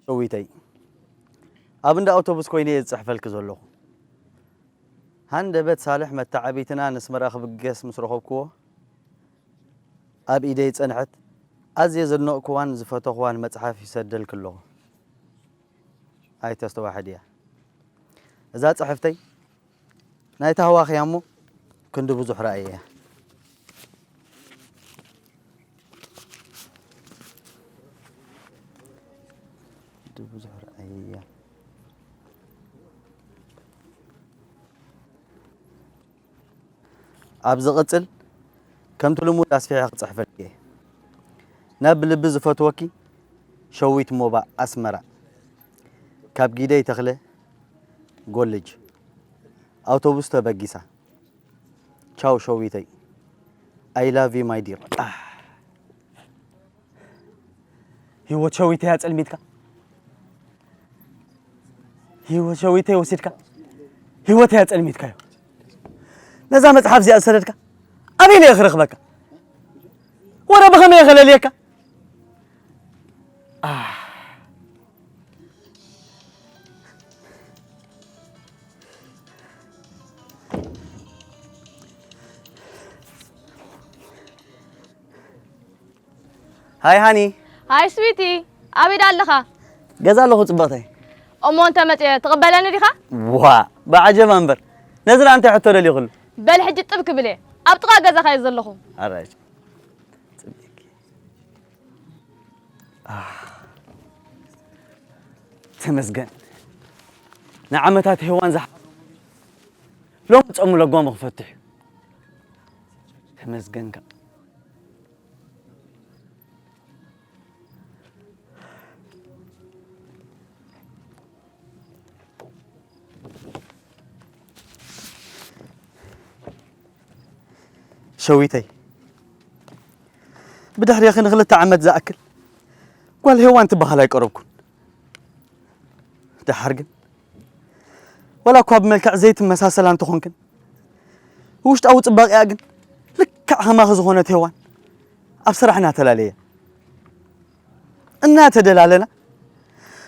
ሸዊተይ፣ ኣብ እንዳ ኣውቶቡስ ኮይነ እየ ዝጽሕፈልኪ ዘለኹ። ሃንደበት ሳልሕ መተዓቢትና ነስመራ ክብገስ ምስ ረኸብክዎ፣ ኣብ ኢደይ ጸንሐት ኣዝየ ዘድነቕክዋን ዝፈተኽዋን መጽሓፍ ይሰደልኪ ኣለኹ። ኣይተስተዋሕድያ። እዛ ጽሕፍተይ ናይ ታህዋኽ እያ እሞ ክንዲ ብዙሕ ራእይ እያ። ክንዲ ብዙሕ ራእይ እያ። ኣብ ዝቕጽል ከምቲ ልሙድ ኣስፊሐ ክጽሕፈልኪ እየ። ናብ ልቢ ዝፈትወኪ ሸዊት ሞባ ኣስመራ። ካብ ጊደይ ተኽለ ጎልጅ። ኣውቶቡስ ተበጊሳ። ቻው ሸዊተይ። I love you my dear. ኣህ። ህይወት ሸዊተይ ኣጸልሚትካ። ህይወት ሸዊተይ ወሲድካ። ህይወተይ ኣጸልሚትካዮ። ነዛ መጽሓፍ እዚኣ ዝሰደድካ ኣበይ ኢለ እየ ክረኽበካ? ወረ ብኸመይ እየ ከለልየካ? ኣህ። ሃይ ሃኒ። ሃይ ስዊቲ፣ ኣበይ ደኣ ኣለኻ? ገዛ ኣለኹ ጽብቕተይ። እሞ እንተ መጽየ ትቕበለኒ ዲኻ? ዋ፣ ብዓጀባ እምበር። ነዚ ደኣ እንታይ ሕቶ ደልዩ ኩሉ? በል ሕጂ ጥብ ክብል እየ። ኣብ ጥቓ ገዛኻ እየ ዘለኹ። ኣራይት። ጽብቕቲ። ኣህ፣ ተመስገን። ንዓመታት ሄዋን ዝሓ-፣ ሎም ጾሙ ለጓሙ ክፈትሕ እዩ። ተመስገንካ። ሸዊተይ፣ ብድሕሬኺ ንኽልተ ዓመት ዝኣክል ጓል ሄዋን ትበሃል ኣይቀረብኩን። ደሓር ግን፣ ዋላ እኳ ብመልክዕ ዘይትመሳሰላ እንተኾንክን፣ ውሽጣዊ ጽባቐኣ ግን ልክዕ ከማኺ ዝኾነት ሄዋን ኣብ ስራሕና ተላለየ። እናተደላለና፣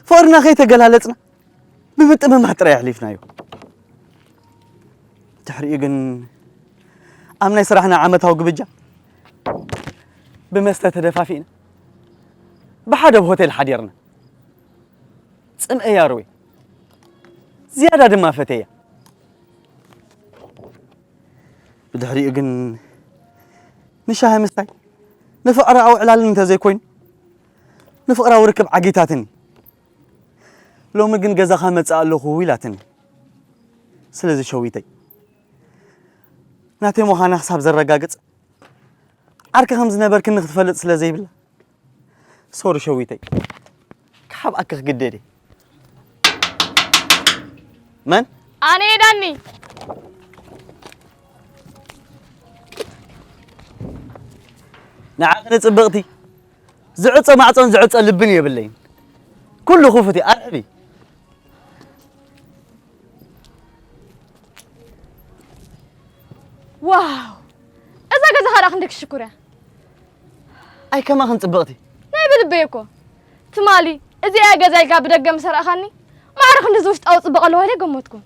ፍቕርና ከይተገላለጽና፣ ብምጥምማት ጥራይ ኣሕሊፍናዮ። ድሕሪኡ ግን ኣብ ናይ ስራሕና ዓመታዊ ግብጃ ብመስተ ተደፋፊእና ብሓደ ኣብ ሆቴል ሓዲርና። ጽምኤያ ርዌ ዝያዳ ድማ ፈተያ። ብድሕሪኡ ግን ንሻሂ ምስታይ ንፍቕሪ ኣውዕላልን እንተዘይኮይኑ ንፍቕራዊ ርክብ ዓጊታትኒ። ሎሚ ግን ገዛኻ መጽእ ኣለኹ ኢላትኒ። ስለዚ ሸዊተይ ናተይ ምዃና ክሳብ ዘረጋግጽ ዓርኪ ከም ዝነበርክኒ ክትፈልጥ ስለ ዘይብላ ሶሪ ሸዊተይ ክሓብኣኪ ክግደድ እየ። መን? ኣነ እየ ዳኒ። ንዓኺ ንጽብቕቲ ዝዕጾ ማዕጾን ዝዕጾ ልብን የብለይን። ኩሉ ክፉት እዩ፣ ኣርሕቢ። ዋው፣ እዛ ገዛኻ ደኣ ክንደይ ክትሽኩር እያ። ኣይ ከማኽን ጽብቕቲ። ናይ ብልበይ እኮ ትማሊ እዚኣ እያ ገዛ ኢልካ ብደገ ምስ ኣርኣኻኒ ማዕረ ክንድዚ ውሽጣዊ ጽባቐ ኣለዋ ኢለ ኣይገመትኩን።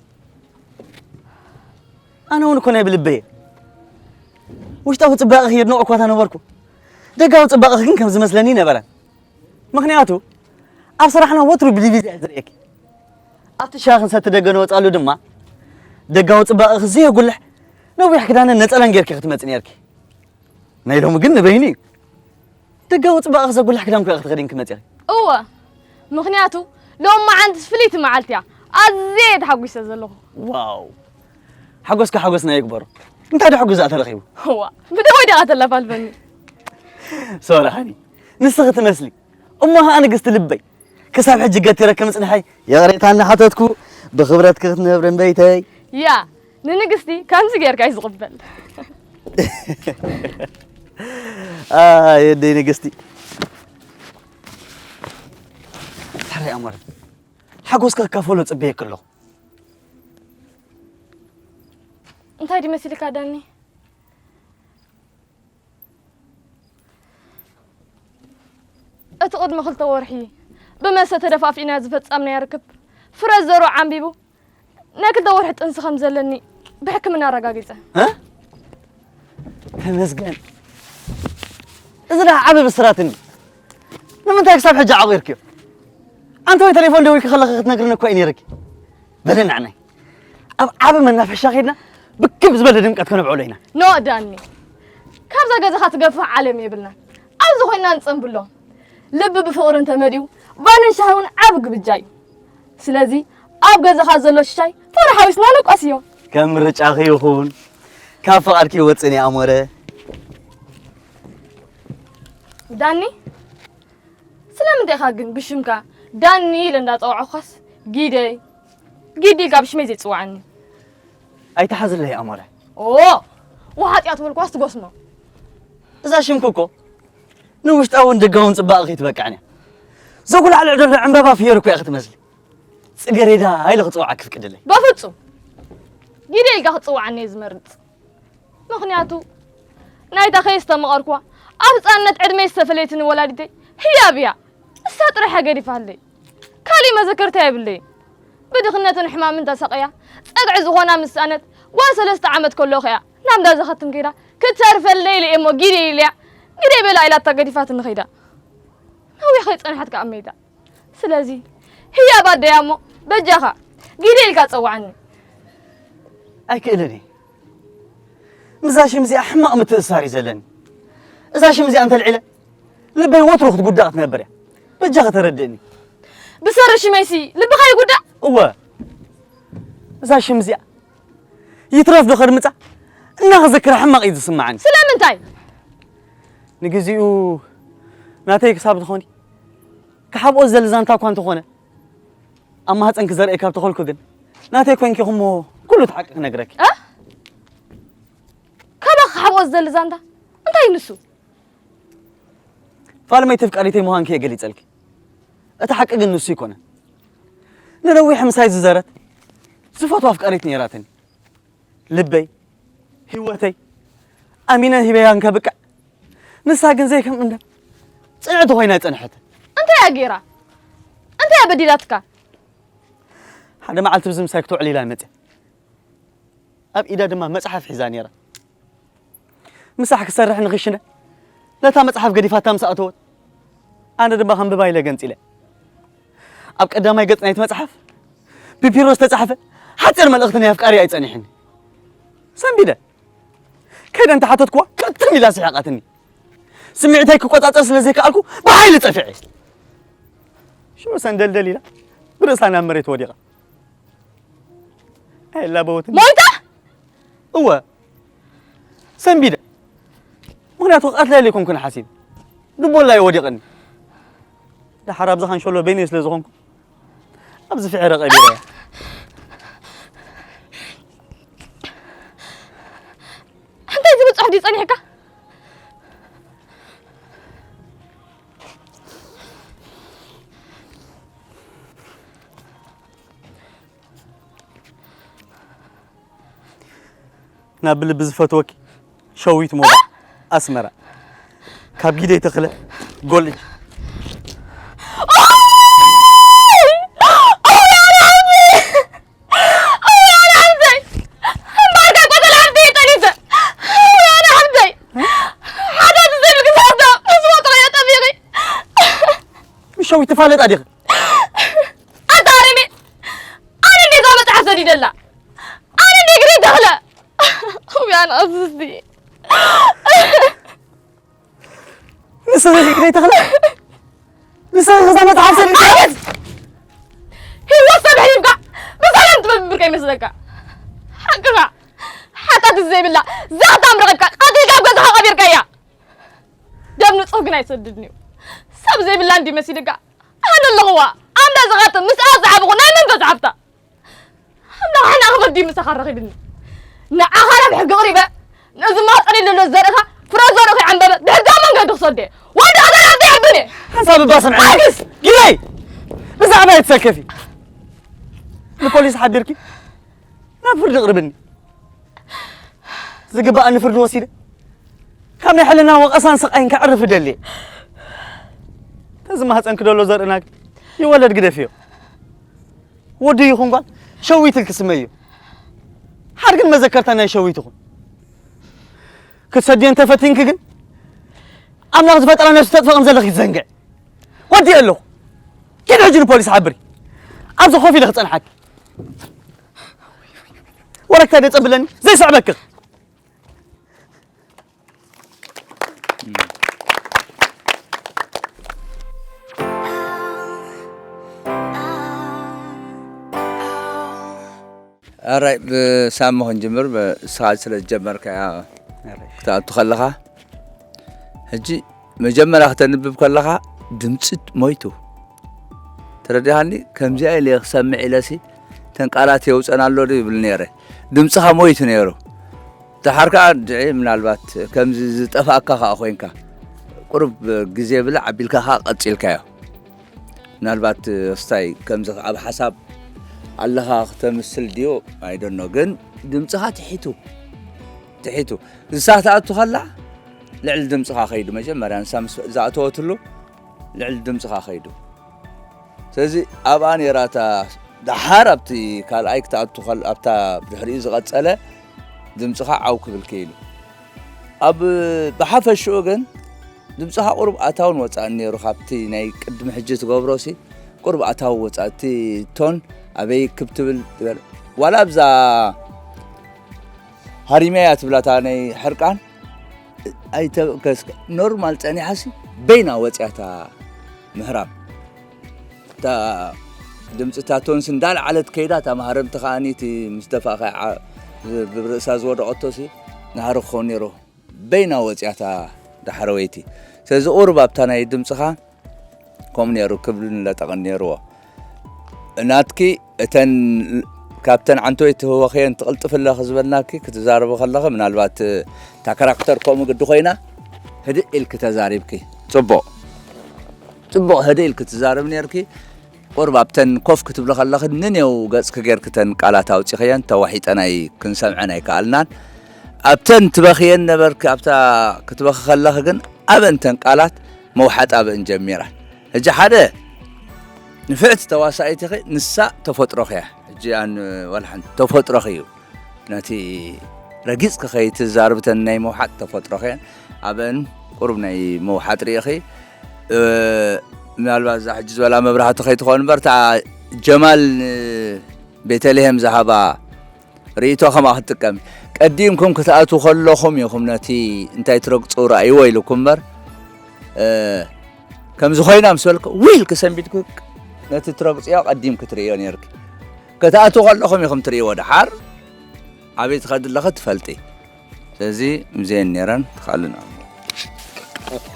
ኣነ እውን እኮ ናይ ብልበይ እየ ውሽጣዊ ጽባቐኺ የድንቖ እኳ ተነበርኩ፣ ደጋዊ ጽባቐኺ ግን ከም ዝመስለኒ ኣይነበረን። ምኽንያቱ ኣብ ስራሕና ወትሩ ብዲቪዛ እየ ዝርእየኪ። ኣብቲ ሻሂ ክንሰቲ ደገ ንወጻሉ ድማ ደጋዊ ጽባቐኺ ዘየጉልሕ ነዊሕ ክዳንን ነጸላን ጌርኪ ክትመጺ ኔርኪ። ናይ ሎሚ ግን ንበይኑ እዩ። ደጋዊ ጽባቐኺ ዘጉልሕ ክዳን እኮ ኢኺ ተኸዲንኪ መጺኺ። እወ፣ ምኽንያቱ ሎሚ መዓልትስ ፍልይቲ መዓልቲ እያ። ኣዝየ እየ ተሓጒሰ ዘለኹ። ዋው! ሓጎስካ ሓጎስና ይግበሮ። እንታይ ደኣ ሕጉስ ደኣ ተረኺቡ? እዋ፣ ብደወይ ዲኻ ተለፋልፈኒ? ሶሪ ሃኒ፣ ንስኺ ትመስሊ እሞ ኸኣ ንግስቲ ልበይ ክሳብ ሕጂ ገቲረ ከምጽንሐይ ይቕሬታ እናሓተትኩ ብኽብረትኪ ክትነብሪ እምበይተይ። ያ፣ ንንግስቲ ከምዚ ጌርካ እዩ ዝቕበል። ኣይ የደይ ንግስቲ። ሕራይ ኣሞረ፣ ሓጎስካ ክካፈሎ ጽበየኪ ኣለኹ። እንታይ ድዩ መሲልካ ዳኒ? እቲ ቅድሚ ክልተ ወርሒ ብመስተ ተደፋፊእና ዝፈጻምናዮ ርክብ ፍረ ዘሩ ዓንቢቡ ናይ ክልተ ወርሒ ጥንሲ ከም ዘለኒ ብሕክምና ኣረጋጊጸ። እ? ተመስገን። እዚ ደኣ ዓቢ ብስራት እንዲ። ንምንታይ ክሳብ ሕጂ ዓቒርክዮ? ኣንቲ ወይ ቴሌፎን ደዊልኪ ከለኺ ክትነግርኒ እኮ እዩ ነይርኪ። በሊ ንዕናይ ኣብ ዓቢ መናፈሻ ኸይድና ብክብ ዝበለ ድምቀት ከነብዕሎ ኢና። ኖ ዳኒ፣ ካብዛ ገዛኻ ትገፍሕ ዓለም የብልናን። ኣብዚ ኮይንና ንጸንብሎ። ልቢ ብፍቕሪ እንተመሊኡ ባንን ሻሂ እውን ዓቢ ግብጃ እዩ። ስለዚ ኣብ ገዛኻ ዘሎ ሽሻይ ፋራ ሓዊስና ነቋስዮ። ከም ምርጫኺ ይኹን፣ ካብ ፍቓድኪ ይወጽእን እየ ኣሞረ። ዳኒ፣ ስለምንታይ ኢኻ ግን ብሽምካ ዳኒ ኢለ እንዳጸዋዕኳስ ጊደይ ጊዲ ኢልካ ብሽመይ ዘይጽዋዓኒ? ኣይትሓዝለይ ኣሞረ። ኦ ወሓጥያ ትበልኳስ ትጎስሞ። እዛ ሽምኪ እኮ ንውሽጣውን ደጋውን ጽባቐ ከይትበቅዕን እያ። ዘጉላዕልዕ ዘሎ ዕምባባ ፍዮሪ እኮ እያ ክትመስሊ። ጽገሬዳ ኢለ ክጽውዓኪ ፍቅድለይ። በፍጹም ጊደ ኢልካ ክትጽውዓኒ እየ ዝመርጽ። ምኽንያቱ ናይታ ከየስተማቐርኩዋ ኣብ ህጻንነት ዕድመይ ዝተፈለየትኒ ወላዲተይ ህያብ እያ። እሳ ጥራሕ እያ ገዲፋለይ። ካሊእ መዘከርታ የብለይን። ብድኽነትን ሕማምን ተሳቕያ ጸግዒ ዝኾና ምስ ሰኣነት ጓል ሰለስተ ዓመት ከለኹ እያ ናብ እንዳ ዘኸትም ከይዳ ክትተርፈለይ ኢለ እየ እሞ ጊደ ኢለያ ግደይ በላ ኢላታ ገዲፋትኒ ከይዳ። ነዊሕ ከይጸንሐት ከኣ ኣብ ሜዳ። ስለዚ ህያብ ኣደይ እያ እሞ በጃኻ ጊደ ኢልካ ጸውዓኒ። ኣይክእልን እየ። ምስዛ ሽም እዚኣ ሕማቕ ምትእስሳር እዩ ዘለኒ። እዛ ሽም እዚኣ እንተልዒለ ልበይ ወትሩ ክትጉዳእ ክትነብር እያ። በጃኺ ተረድእኒ። ብሰሪ ሽመይሲ ልብኻ ይጉዳእ? እወ። እዛ ሽም እዚኣ ይትረፍ ዶ ከድምጻ እናኽዝክራ ሕማቕ እዩ ዝስምዓኒ። ስለምንታይ? ንግዚኡ ናተይ ክሳብ ዝኾኒ ክሓብኦ ዝደሊ ዛንታ እኳ እንተኾነ ኣብ ማህፀንኪ ዘርእይ ካብ ተኸልኩ ግን ናተይ ኮንኪ እሞ ኩሉ እቲ ሓቂ ክነግረኪ። እ? ካባኻ ክሓብኦ ዝደሊ ዛንታ እንታይ እዩ ንሱ? ፋልመይቲ ኣፍቃሪተይ ምዃንኪ እየ ገሊፀልኪ። እቲ ሓቂ ግን ንሱ ኣይኮነን። ንነዊሕ ምሳይ ዝዘረት ዝፈትዋ ኣፍቃሪት ነይራትኒ። ልበይ፣ ህይወተይ ኣሚነ ሂበያ እንከብቅዕ ንሳ ግን ዘይከም እንዳ ፅንዕቲ ኮይና ይፀንሐት። እንታይ እያ ገይራ? እንታይ እያ በዲላትካ? ሓደ መዓልቲ ብዚ ምሳይ ክትውዕል ኢላ መፅያ። ኣብ ኢዳ ድማ መፅሓፍ ሒዛ ነይራ። ምሳሕ ክሰርሕ ንኽሽነ ነታ መጽሓፍ ገዲፋታ ምስ ኣእተወት ኣነ ድማ ከንብባ ኢለ ገንጺለ። ኣብ ቀዳማይ ገጽ ናይቲ መጽሓፍ ብፒሮ ዝተጻሕፈ ሓጺር መልእኽቲ ናይ ኣፍቃሪኣ እዩ ጸኒሕኒ። ሰንቢደ ከይደ እንተሓተትኩዋ ቅጥም ኢላ ስሒቓትኒ። ስምዒተይ ክቆጻጸር ስለ ዘይከኣልኩ ብሓይሊ ጸፊዐ ሽዑ ሰንደልደል ኢላ ብርእሳ ናብ መሬት ወዲቓ። ኣይላበወትን። ሞይታ? እወ ሰንቢደ። ምኽንያቱ ክቐትላ ኢለ ኣይኮንኩን ሓሲብ ድቦላ እዩ ወዲቕኒ። ደሓር ኣብዚ ካንሸሎ በይነይ ስለ ዝኾንኩ ኣብዚ ፍዕረ ቀቢረ እያ። እንታይ ዝብል ጽሑፍ ድዩ ጸኒሕካ? ናብ ብልቢ ዝፈትወኪ ሸዊት ሞባእ ኣስመራ ካብ ጊደይ ተኽለ ጎልጅ። እምበርከ ቆተል ዓብደይ ጠሊተ። ወያነ ዓብደይ ሓዳት ዘብል ግዛታ ምስ ወጥሮ የጠቢቂ። ምሸዊ ትፋለጥ ኣዲኺ። ኣታ ኣረሜ ኣነ እንዴ እዛ መጽሓፍ ሰዲደላ ኣነ እንዴ ግሪ ተኽለ። ወያነ ኣዝዝቲ ንስኺ ግደይ ተኽለ ንስኺ ገዛ መጽሓፍ ሰዲድካ። ህይወት ሰብ ሕሊፍካ ብሰላም ትነብር ከይመስለካ። ሓቅኻ ሓታት ዘይብላ ዛኽታም ረኺብካ ቀቲልካ ኣብ ገዛኻ ቀቢርካያ። ደም ንጹህ ግን ኣይሰድድን እዩ። ሰብ ዘይብላ እንዲ መሲልካ ኣነ ኣለኹዋ ኣምዳ ዝቐትል ምስኣ ዝዓብኹ ናይ መንፈስ ሓፍታ። ኣምላኽ ሕና ክፈዲ ምሳኻ ረኺብኒ። ንዓኻ ናብ ሕጊ ኣቕሪበ ነዚ ማህፀነይ ዘሎ ዘርእኻ ፍረ ዘርኡ ከይዓምበበ ድሕሪ ዛ መንገዲ ክሰዶ እየ። ወዲ ኣዛራብ ዘይሕብን እየ። ሓንሳብ እባ ስምዒ። ኣግስ! ጊደይ! ብዛዕባ እየ ትሰከፊ። ንፖሊስ ሓቢርኪ ናብ ፍርዲ ኣቕርብኒ። ዝግባኣኒ ፍርዲ ወሲደ ካብ ናይ ሕልና ወቐሳን ስቓይን ከዕርፍ እደሊ እየ። ነዚ ማህፀንኪ ዘሎ ዘርእና ግን ይወለድ ግደፍዮ። ወዲ ይኹን ጓል ሸዊት ኢልኪ ስመዮ። ሓር ግን መዘከርታ ናይ ሸዊት ይኹን። ክትሰድዮ እንተፈቲንኪ ግን ኣምላኽ ዝፈጠራ ነብሲ ተጥፈ ከም ዘለኺ ትዘንግዕ። ወዲ ኣለኹ። ኪድ ሕጂ ንፖሊስ ሓብሪ። ኣብዚ ኮፍ ኢለ ክጸንሓኪ። ወረክታ ደጸብለኒ ዘይስዕበኪ። ኣራይ ብሳሚ ክንጅምር፣ ንስኻ ስለ ዝጀመርካያ ክትኣቱ ከለኻ፣ ሕጂ መጀመርያ ክተንብብ ከለኻ ድምፂ ሞይቱ። ተረዲኻኒ? ከምዚኣ ኢለ ክሰምዕ ኢለሲ፣ እተን ቃላት የውፀን ኣሎ ዶ ይብል ነይረ። ድምፅኻ ሞይቱ ነይሩ። ደሓር ከኣ ድዒ ምናልባት ከምዚ ዝጠፍኣካ ከኣ ኮይንካ፣ ቁሩብ ግዜ ብላዕ ኣቢልካ ከኣ ቀጺልካዮ። ምናልባት ስታይ ከምዚ ኣብ ሓሳብ ኣለኻ ክተምስል ድዩ? ኣይደኖ፣ ግን ድምፅኻ ትሒቱ፣ ትሒቱ። ንሳ ክትኣቱ ከላ ልዕሊ ድምፅኻ ከይዱ፣ መጀመርያ ንሳ ምስ ዝኣተወትሉ ልዕሊ ድምፅኻ ከይዱ። ስለዚ ኣብኣ ነይራ እታ ደሓር ኣብቲ ካልኣይ ክትኣቱ ከል-፣ ኣብታ ብድሕሪኡ ዝቐጸለ ድምፅኻ ዓው ክብል ክኢሉ። ኣብ ብሓፈሽኡ ግን ድምፅኻ ቁሩብ ኣታውን ወፃእን ነይሩ። ካብቲ ናይ ቅድሚ ሕጂ ትገብሮሲ ቁሩብ ኣታው ወፃእ፣ እቲ ቶን ኣበይ ክብ ትብል ትበል። ዋላ ኣብዛ ሃሪመያ ትብላታ ናይ ሕርቃን ኣይተ-፣ ከስ-፣ ኖርማል ጸኒሓሲ በይና ወፂኣታ ምህራም። እታ ድምፂ እታ ቶንስ እንዳለዓለት ከይዳ፣ እታ ማህረምቲ ከኣኒ እቲ ምስ ደፋእኻ ዓ-፣ ብ-፣ ብርእሳ ዝወደቐቶሲ ናህሪ ክኸውን ነይሩ። በይና ወፂኣታ ዳሕረወይቲ። ስለዚ ቁሩብ ኣብታ ናይ ድምፅኻ ከምኡ ነይሩ ክብልን ለጠቕን ነይርዎ። ናትኪ እተን ካብተን ዓንተወይ ትህወኽየን ትቕልጥፍለኺ ዝበልናኪ ክትዛረቢ ከለኺ፣ ምናልባት እታ ካራክተር ከምኡ ግዲ ኮይና፣ ህድእ ኢልኪ ተዛሪብኪ። ጽቡቕ፣ ጽቡቕ ህድእ ኢልኪ ትዛረቢ ነይርኪ። ቁሩብ ኣብተን ኮፍ ክትብሊ ከለኺ፣ ንኔው ገጽኪ ጌርኪ እተን ቃላት ኣውጺኽየን፣ ተዋሒጠን ኣይ-፣ ክንሰምዐን ኣይከኣልናን። ኣብተን ትበኽየን ነበርኪ፣ ኣብታ ክትበኺ ከለኺ ግን፣ ኣበን እተን ቃላት መውሓጥ ኣበን ጀሚራ። ሕጂ ሓደ ንፍዕቲ ተዋሳኢት ኢኺ፣ ንሳ ተፈጥሮኺ እያ። ሕጂ ኣን-፣ ዋላ ሓንቲ ተፈጥሮኺ እዩ። ነቲ ረጊጽኪ ከይትዛርብተን ናይ ምውሓጥ ተፈጥሮኺ እየን። ኣበን ቁሩብ ናይ ምውሓጥ ርኢኺ። እ፣ ምናልባት እዛ ሕጂ ዝበላ መብራህቲ ከይትኸውን እምበር፣ እታ ጀማል ንቤተልሔም ዝሃባ ርእይቶ ከምኣ ክትጥቀም። ቀዲምኩም ክትኣትዉ ከለኹም ኢኹም ነቲ እንታይ ትረግጹ ረኣይዎ ኢልኩም እምበር፣ እ፣ ከምዚ ኮይና ምስ በልኩ፣ ዊል ክሰንቢድኩ ነቲ ትረግጽዮ ቀዲም ክትርእዮ ነይርኪ። ክትኣትዉ ከለኹም ኢኹም ትርእይዎ፣ ደሓር ኣበይ ትኸዲ ኣለኺ ትፈልጢ። ስለዚ ምዘየን ነይረን ትኸኣልን ኣሎ።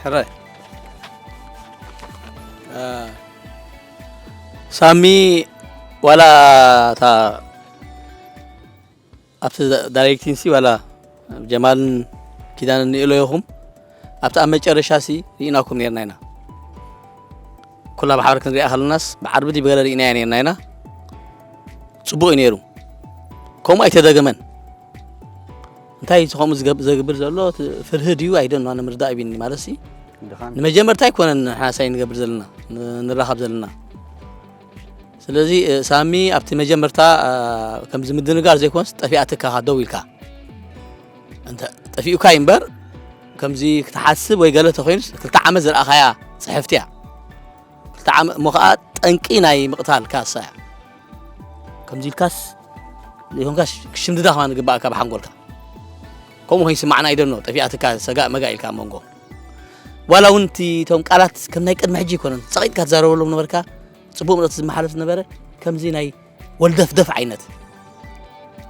ሕራይ። እ፣ ሳሚ ዋላ እታ ኣብቲ ዳይሬክቲንሲ ዋላ ጀማልን ኪዳንን ንእሎ ኢኹም። ኣብቲ ኣብ መጨረሻሲ ርኢናኩም ነይርና ኢና። ኩላ ብሓባር ክንሪኣ ከለናስ ብዓርቢ ድዩ ብገለ ርኢናያ ነይርና ኢና። ጽቡቕ እዩ ነይሩ። ከምኡ ኣይተደገመን። እንታይ እዩ ከምኡ ዝገብ-፣ ዘግብር ዘሎ? እቲ ፍርሂ ድዩ ኣይደን ዋና ምርዳእ ይብኒ ማለት ሲ። ድኻን። ንመጀመርታ ኣይኮነን ንሓሳይ ንገብር ዘለና፣ ን-፣ ንራኸብ ዘለና። ስለዚ፣ እ፣ ሳሚ ኣብቲ መጀመርታ፣ እ፣ ከምዚ ምድንጋር ዘይኮነስ ጠፊኣትካ ደው ኢልካ። እንተ ጠፊኡካ እዩ እምበር፣ ከምዚ ክትሓስብ ወይ ገለ ተኾይኑስ ክልተ ዓመት ዝረኣኻያ ጽሕፍቲ እያ። ክልተ ዓመት እሞ ኸኣ ጠንቂ ናይ ምቕታል ካሳ እያ። ከምዚ ኢልካስ ዘይኮንካስ ክሽምድዳ ከማን ዝግባኣካ ብሓንጎልካ። ከምኡ ኮይኑ ይስማዕና ኣይደኖ፣ ጠፊኣትካ ሰጋእ መጋእ ኢልካ ኣብ መንጎ። ዋላ እውን እቲ፣ እቶም ቃላት ከም ናይ ቅድሚ ሕጂ ኣይኮነን፣ ጸቒጥካ ትዛረበሎም ነበርካ፣ ጽቡቕ መልእኽቲ ዝመሓለፍ ዝነበረ፣ ከምዚ ናይ ወልደፍደፍ ዓይነት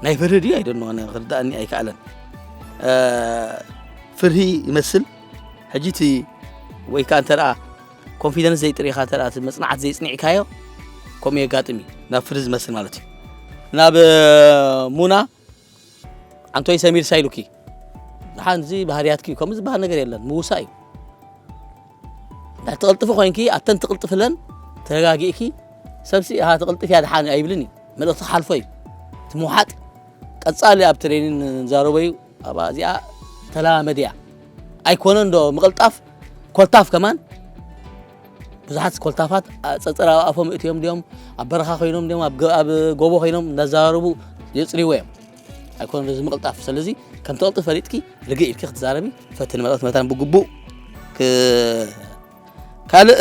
ናይ ፍርሂ ድዩ ኣይደኖ፣ ኣነ ክርዳእኒ ኣይከኣለን። እ፣ ፍርሂ ይመስል። ሕጂ እቲ ወይ ከኣ እንተ ደኣ ኮንፊደንስ ዘይጥሪኻ፣ እንተ ደኣ እቲ መጽናዕቲ ዘይጽኒዕካዮ፣ ከምኡ የጋጥም እዩ። ናብ ፍርሂ ዝመስል ማለት እዩ። ናብ፣ እ፣ ሙና፣ ኣንቶይ ሰሚር ሳይሉኪ፣ ደሓን እዚ ባህርያትኪ እዩ፣ ከምኡ ዝበሃል ነገር የለን፣ ምውሳእ እዩ። እንድሕር ትቕልጥፊ ኮይንኪ፣ ኣብተን ትቕልጥፍለን ተረጋጊእኪ፣ ሰብሲ፣ ኣሃ፣ ትቕልጥፍ እያ፣ ደሓን እዩ ኣይብልን እዩ። መልእኽቲ ክሓልፎ እዩ። እቲ ምውሓጥ፣ ቀጻሊ ኣብ ትሬኒን ንዛረቦ እዩ። ኣብኣ እዚኣ ተለማመድ እያ። ኣይኮነን ዶ ምቕልጣፍ፣ ኮልታፍ ከማን ብዙሓት ኮልታፋት ጸጸር ኣብ ኣፎም እእትዮም ድዮም ኣብ በረኻ ኮይኖም ድዮም ኣብ ጎቦ ኮይኖም እንዳዘራረቡ የጽርይዎ እዮም። ኣይኮነ እዚ ምቕልጣፍ። ስለዚ ከም ትቕልጥፍ ፈሊጥኪ ርግእ ኢልኪ ክትዛረቢ ፈትኒ። መልእኽቲ መታን ብግቡእ ካልእ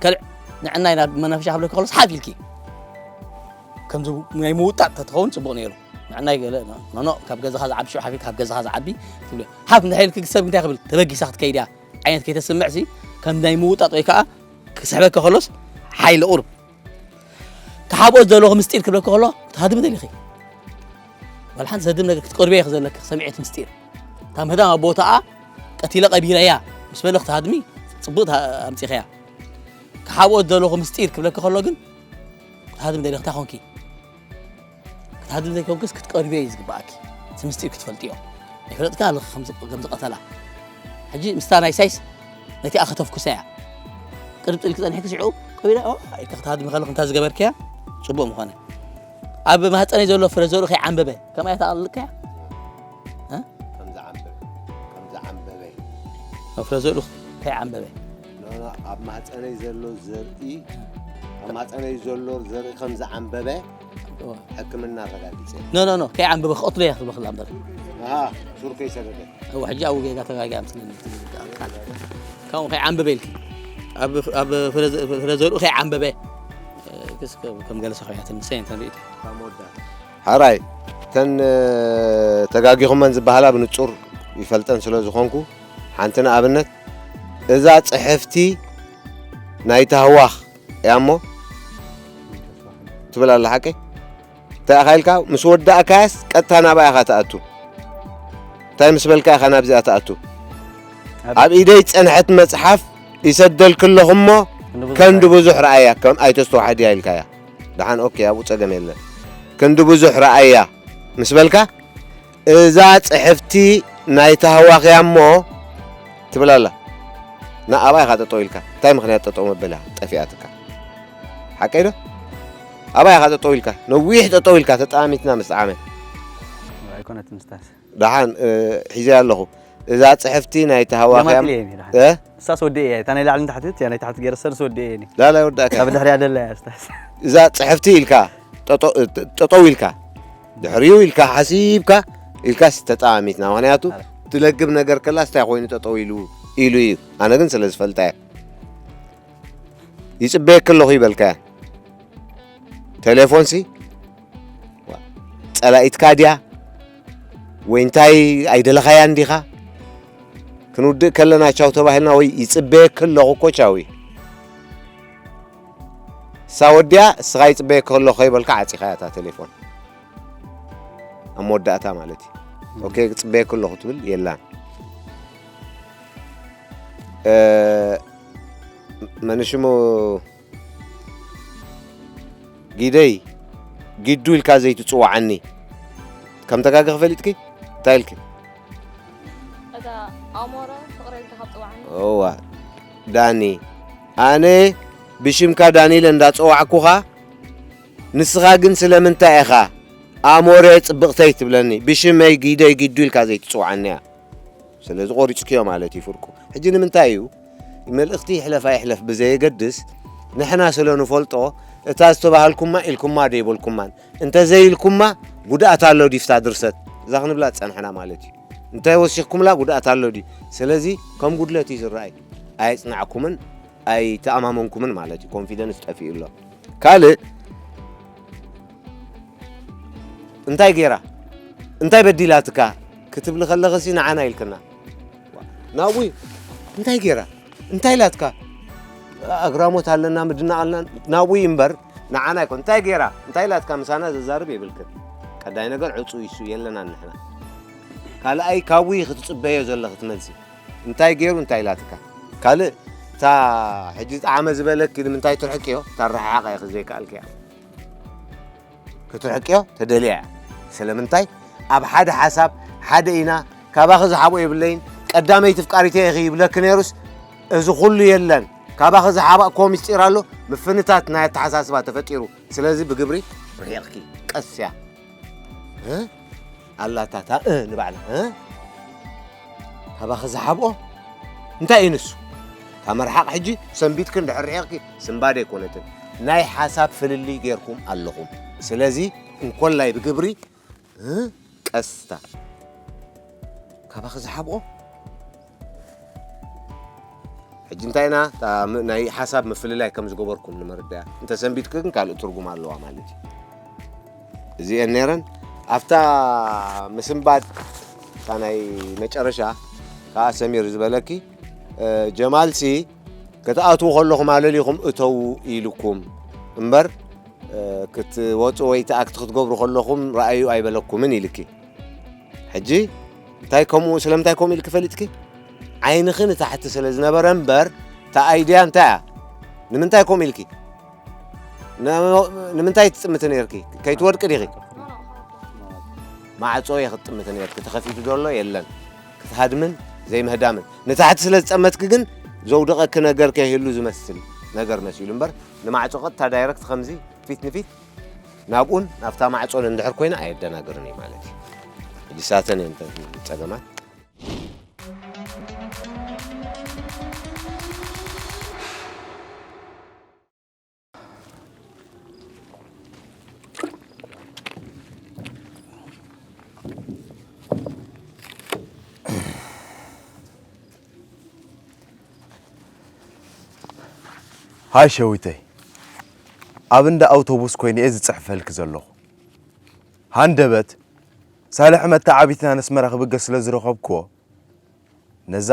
ካልእ ንዕናይ ናብ መናፈሻ ክብለኪ ከሎስ ሓፍ ኢልኪ ከምዚ ናይ ምውጣጥ ተትኸውን ጽቡቕ ነይሩ። ንዕናይ ገለ ኖኖ ካብ ገዛኻ ዝዓቢ ሽዑ ሓፊ ካብ ገዛኻ ዝዓቢ ትብሎ ሓፍ እንታይ ኢልኪ ሰብ እንታይ ክብል ተበጊሳ ክትከይድ እያ ዓይነት ከይተስምዕሲ ከም ናይ ምውጣጥ ወይ ከዓ ክስሕበኪ ከሎስ ሓይሊ ቁሩብ ክሓብኦ ዘለኹ ምስጢር ክብለኪ ከሎ ክትሃድሚ ደሊኺ ዋላ ሓንቲ ዘድም ነገር ክትቀርብዮ ኢኺ ዘለኪ ሰሚዒት ምስጢር እታ ምህዳም ኣብ ቦታኣ ቀቲለ ቀቢረያ ምስ በለ ክትሃድሚ ጽቡቕ ኣምጺኸያ ክሓብኦ ዘለኹ ምስጢር ክብለኪ ከሎ ግን ክትሃድሚ ደሊኺ እንታይ ኮንኪ ክትሃድሚ ዘይኮንክስ ክትቀርብዮ እዩ ዝግባኣኪ እቲ ምስጢር ክትፈልጥዮ ኣይፈለጥካ ኣለኺ ከም ዝቐተላ ሕጂ ምስታ ናይ ሳይስ ነቲኣ ከተፍኩሳ እያ ቅርብ ጥልኪ ጸኒሕኪ ሽዑ ቀቢላ ኢልካ ክትሃድሚ ከለኺ እንታይ ዝገበርክያ ጽቡቕ ምኾነ ኣብ ማህፀነይ ዘሎ ፍረ ዘርኡ ከይዓንበበ ከምኣ እያ ተኣልልካያ ከም ዝዓንበበ ከም ዝዓንበበ ኣብ ፍረ ዘርኡ ከይዓንበበ ኖ፣ ኖ፣ ኣብ ማህፀነይ ዘሎ ዘርኢ ኣብ ማህፀነይ ዘሎ ዘርኢ ከም ዝዓንበበ ሕክምና ኣረጋጊፀ ኖ ኖ ኖ ከይዓንበበ ክቐትሎ እያ ክብለክላ እምበር ኣሃ፣ ሱር ከይሰደደ እወ ሕጂ ኣብኡ ጌጋ ተጋጊኣ ምስለኒ ትብል ቃል ቃል ካብኡ ከይዓንበበ ኢልኪ ኣብ ኣብ ፍረ ዘ- ፍረ ዘርኡ ከይዓንበበ ክስ ከም ገለ ሰኸያትን ንሰይ እንተን ርእይቲ ካብ መወዳእታ ሓራይ እተን ተጋጊኹመን ዝበሃላ ብንጹር ይፈልጠን ስለ ዝኾንኩ ሓንቲ ንኣብነት እዛ ጽሕፍቲ ናይ ታህዋኽ እያ እሞ ትብል ኣላ ሓቀይ እንታይ ኢኻ ኢልካ ምስ ወዳእካያስ ቀጥታ ናብኣ ኢኻ ትኣቱ እንታይ ምስ በልካ ኢኻ ናብዚኣ ትኣቱ ኣብ ኢደይ ዝጸንሐት መጽሓፍ ይሰደልኪ ኣለኹ እሞ ከንዲ ብዙሕ ረኣያ ከም ኣይተስተዋሕድያ ኢልካያ ደሓን ኦኬ ኣብኡ ጸገም የለን ክንዲ ብዙሕ ረኣያ ምስ በልካ እዛ ጽሕፍቲ ናይ ታህዋኽያ እሞ ትብል ኣላ ንኣባይ ኢኻ ጠጠው ኢልካ እንታይ ምኽንያት ጠጠው መበል እያ ጠፊኣትካ ሓቀይ ዶ ኣባይ ኢኻ ጠጠው ኢልካ ነዊሕ ጠጠው ኢልካ ተጠማሚትና ምስ ዓመ ኣይኮነትን ስታስ ደሓን ሒዘ ኣለኹ እዛ ጽሕፍቲ ናይ ታህዋኽያ ገማጥል እየ እኔ ደሓን እሳስ ወዲ እየ እታ ናይ ላዕሊ ንታሕቲ እያ ናይ ታሕቲ ገይረ ሰርስ ወዲ እየ እኔ ላላ ይወዳእካ ካብ ድሕሪያ ደላ እያ ስታስ እዛ ጽሕፍቲ ኢልካ ጠጠው ኢልካ ድሕሪኡ ኢልካ ሓሲብካ ኢልካስ ተጠማሚትና ምክንያቱ ትለግብ ነገር ከላስ እንታይ ኮይኑ ጠጠው ኢሉ ኢሉ እዩ ኣነ ግን ስለ ዝፈልጣ እየ ይጽበየኪ ኣለኹ ይበልካያ ቴሌፎንሲ ጸላኢትካ ድያ ወይ እንታይ ኣይደለኻያ እንዲኻ ክንውድእ ከለና ቻው ተባሂልና ወይ ይጽበየኪ ኣለኹ እኮ ቻው እዩ እሳ ወዲያ እስኻ ይጽበየኪ ኣለኹ ከይበልካ ዓጺኻያ እታ ቴሌፎን ኣብ መወዳእታ ማለት እዩ ኦኬ ክጽበየኪ ኣለኹ ትብል የላን መን ሽሙ ጊደይ ጊዱ ኢልካ ዘይትጽዋዓኒ ከም ተጋገ ክፈሊጥኪ እንታይ ኢልኪ እዛ ኣሞረ ፍቕረ ኢልካ ካብ ጽዋዓኒ እዋ ዳኒ ኣነ ብሽምካ ዳኒ ኢለ እንዳጸዋዕኩኻ ንስኻ ግን ስለምንታይ ኢኻ ኣሞረ ጽብቕተይ ትብለኒ ብሽመይ ጊደይ ጊዱ ኢልካ ዘይትጽዋዓኒ እያ ስለዚ ቆሪጽክዮ ማለት እዩ ፍርቁ ሕጂ ንምንታይ እዩ መልእኽቲ ይሕለፍ ኣይሕለፍ ብዘየገድስ ንሕና ስለ ንፈልጦ እታ ዝተባሃልኩማ ኢልኩማ ዶ ይበልኩማን እንተዘይኢልኩማ ጉድኣት ኣሎ ድዩ ፍታ ድርሰት እዛ ክንብላ ዝጸንሐና ማለት እዩ እንተወሲኽኩምላ ጉድኣት ኣሎ ድዩ ስለዚ ከም ጉድለት እዩ ዝረኣይ ኣየጽናዕኩምን ኣይተኣማመንኩምን ማለት እዩ ኮንፊደንስ ጠፊኡ ኣሎ ካልእ እንታይ ገይራ እንታይ በዲላትካ ክትብሊ ከለኽሲ ንዓና ኢልክና ናዊ እንታይ ገይራ እንታይ ኢላትካ ኣግራሞት ኣለና ምድናቕ ኣለና ናዊ እምበር ንዓና ይኮን እንታይ ገይራ እንታይ ኢላትካ ምሳና ዘዛርብ የብልክን ቀዳይ ነገር ዕፁ ይሱ የለና ንሕና ካልኣይ ካብዊ ክትፅበዮ ዘለኽት መልሲ እንታይ ገይሩ እንታይ ኢላትካ ካልእ እታ ሕጂ ጣዕመ ዝበለኪ ንምንታይ ትርሕቅዮ ታረሓሓቐ ኢኺ ዘይከኣልክያ ክትርሕቅዮ ተደልያ እያ ስለምንታይ ኣብ ሓደ ሓሳብ ሓደ ኢና ካባኺ ዝሓብኦ የብለይን ቀዳመይቲ ፍቃሪተ ኢኺ ይብለኪ ነይሩስ እዚ ኩሉ የለን ካባኺ ዝሓባእክዎ ምስጢር ኣሎ ምፍንታት ናይ ኣተሓሳስባ ተፈጢሩ ስለዚ ብግብሪ ርሒቕኪ ቀስያ ኣላታታ ንባዕላ ካባኺ ዝሓብኦ እንታይ እዩ ንሱ እታ ኣመርሓቕ ሕጂ ሰንቢትክን ድሕር ርሒቕኪ ስንባደ ኣይኮነትን። ናይ ሓሳብ ፍልልይ ጌርኩም ኣለኹም። ስለዚ እንኮላይ ብግብሪ፣ እ፣ ቀስታ ካባኺ ዝሓብኦ። ሕጂ እንታይ ኢና፣ እታ ም-፣ ናይ ሓሳብ ምፍልላይ ከም ዝገበርኩም ንምርዳያ። እንተ ሰንቢትኪ ግን ካልእ ትርጉም ኣለዋ ማለት እዩ። እዚኤን ነይረን። ኣብታ ምስንባድ፣ እታ ናይ መጨረሻ፣ ከኣ ሰሚር ዝበለኪ፣ እ፣ ጀማልሲ ክትኣትዉ ከለኹም ኣለሊኹም እተዉ ኢልኩም እምበር፣ እ፣ ክትወጹ ወይ እቲ ኣክት ክትገብሩ ከለኹም ረኣዩ ኣይበለኩምን ኢልኪ። ሕጂ እንታይ ከምኡ፣ ስለምንታይ ከምኡ ኢልኪ ፈሊጥኪ? ዓይንኺ ንታሕቲ ስለ ዝነበረ እምበር፣ እታ ኣይድያ እንታይ እያ? ንምንታይ ከምኡ ኢልኪ? ን-፣ ንምንታይ ትጥምቲ ነይርኪ? ከይትወድቂ ዲኺ? ማዕጾ እየ ክትጥምቲ ነይርኪ። ተኸፊቱ ዘሎ የለን። ክትሃድምን ዘይምህዳምን። ንታሕቲ ስለ ዝጠመትኪ ግን ዘውደቐኪ ነገር ከይህሉ ዝመስል ነገር መሲሉ እምበር፣ ንማዕጾ ቀጥታ ዳይረክት ከምዚ ፊት ንፊት ናብኡን ናብታ ማዕጾን እንድሕር ኮይና ኣየደናግርን እዩ ማለት እዩ። ሕጂ ሳተን እየን እተን ጸገማት። ሃይ ሸዊተይ፣ ኣብ እንዳ ኣውቶቡስ ኮይነ እየ ዝጽሕፈልኪ ዘለኹ። ሃንደበት ሳልሕ መተዓቢትና ነስመራ ክብገስ ስለ ዝረኸብክዎ፣ ነዛ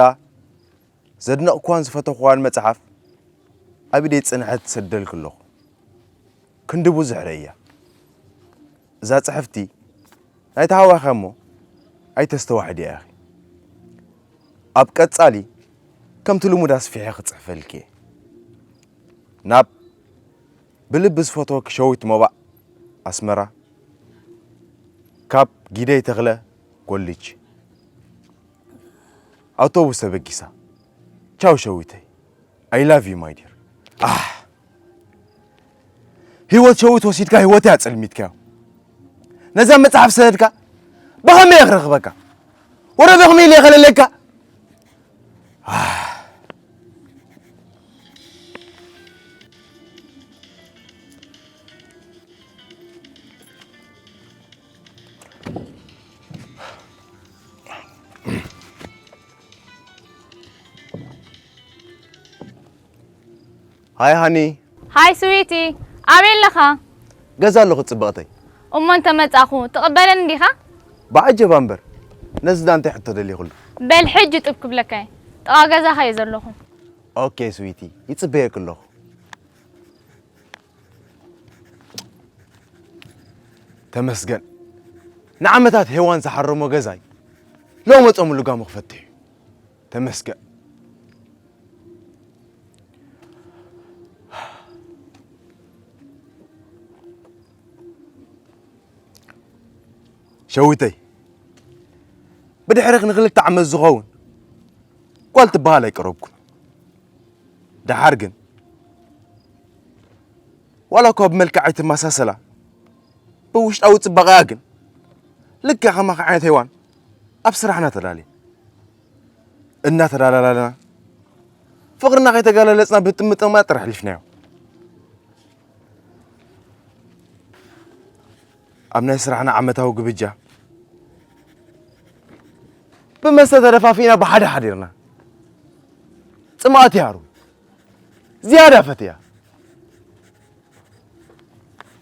ዘድነቕክዋን ዝፈተኽዋን መጽሓፍ ኣብ ኢደይ ጽንሐት ትሰደልኪ ኣለኹ። ክንዲ ብዙሕ ርእያ። እዛ ጽሕፍቲ ናይ ተሃዋኺ እሞ ኣይተስተዋሕድያ ኢኺ። ኣብ ቀጻሊ ከምቲ ልሙድ ኣስፊሐ ክጽሕፈልኪ እየ። ናብ ብልቢ ዝፈትወኪ ሸዊት ሞባእ ኣስመራ፣ ካብ ጊደይ ተኽለ ኮሊጅ። ኣውቶቡስ ተበጊሳ። ቻው ሸዊተይ። I love you my dear። ኣህ! ህይወት ሸዊት ወሲድካ ህይወተይ ኣጸልሚትካዮ። ነዛ መጽሓፍ ሰደድካ ብኸመይ እየ ክረኽበካ? ወረ ብኸመይ ኢለ እየ ከለለካ? ኣህ! ሃይ ሃኒ። ሃይ ስዊቲ፣ ኣበይ ኣለኻ? ገዛ ኣለኹ ጽብቕተይ። እሞ እንተ መጻኹ ትቕበለኒ ዲኻ? ብዓጀባ እምበር፣ ነዚ ዳ እንታይ ሕቶ ደሊኹሉ? በል ሕጂ ጥብ ክብለካ እየ። ጥቓ ገዛኻ እየ ዘለኹ። ኦኬ ስዊቲ፣ ይጽበየኪ ኣለኹ። ተመስገን። ንዓመታት ሄዋን ዝሓረሞ ገዛይ ሎሚ መጾም ልጓሙ ክፈትሕ እዩ። ተመስገን። ሸዊተይ፣ ብድሕርኽ ንኽልተ ዓመት ዝኸውን ጓል ትበሃል ኣይቀረብኩን። ደሓር ግን ዋላ እኳ ብመልክዕ ኣይትመሳሰላ፣ ብውሽጣዊ ጽባቐኣ ግን ልክዕ ከማኻ ዓይነት ሄዋን ኣብ ስራሕና ተዳልየ። እናተዳላላና ፍቕርና ከይተጋለለጽና ብጥምጥማጥ ጥራሕ ኣሕሊፍናዮ። ኣብ ናይ ስራሕና ዓመታዊ ግብጃ ብመስተ ተደፋፊእና ብሓደ ሓዲርና። ጽምኣት ይሃሩ ዝያዳ ፈትያ።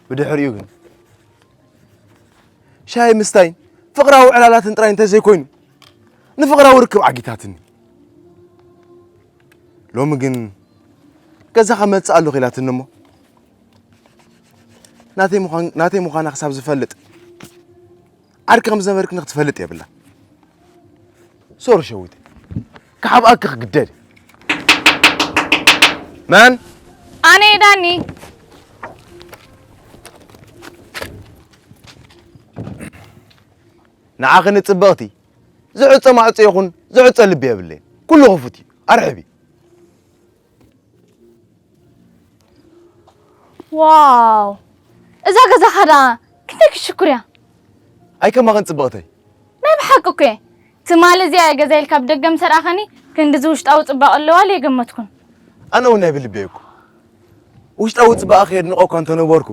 ብድሕሪኡ ግን ሻሂ ምስታይን ፍቕራዊ ዕላላትን ጥራይ እንተዘይኮይኑ ንፍቕራዊ ርክብ ዓጊታትኒ። ሎሚ ግን ገዛኻ መጽእ ኣለኹ ኢላትኒ እሞ ናተይ ምዃን-፣ ናተይ ምዃና ክሳብ ዝፈልጥ ዓርኪ ከም ዝነበርክኒ ክትፈልጥ የብላ። ሶሪ ሸዊተይ፣ ክሓብኣኪ ክግደድ። መን? ኣነ እየ ዳኒ። ንዓኺ ንጽብቕቲ ዝዕጾ ማዕጾ ይኹን ዝዕጾ ልቢ የብለይን። ኩሉ ክፉት እዩ። ኣርሕቢ። ዋው! እዛ ገዛኻ ደኣ ክንደይ ክትሽኩር እያ። ኣይ ከማኽን ጽብቕተይ። ናይ ብሓቂ እኮ እየ። ትማሊ እዚኣ እየ ገዛ ኢልካ ብደገ ምስ ኣርኣኻኒ ክንድዚ ውሽጣዊ ጽባቐ ኣለዋ ኢለ ኣይገመትኩን። ኣነ እውን ናይ ብልበይ እኮ ውሽጣዊ ጽባቐኺ የድንቖ እኳ እንተነበርኩ፣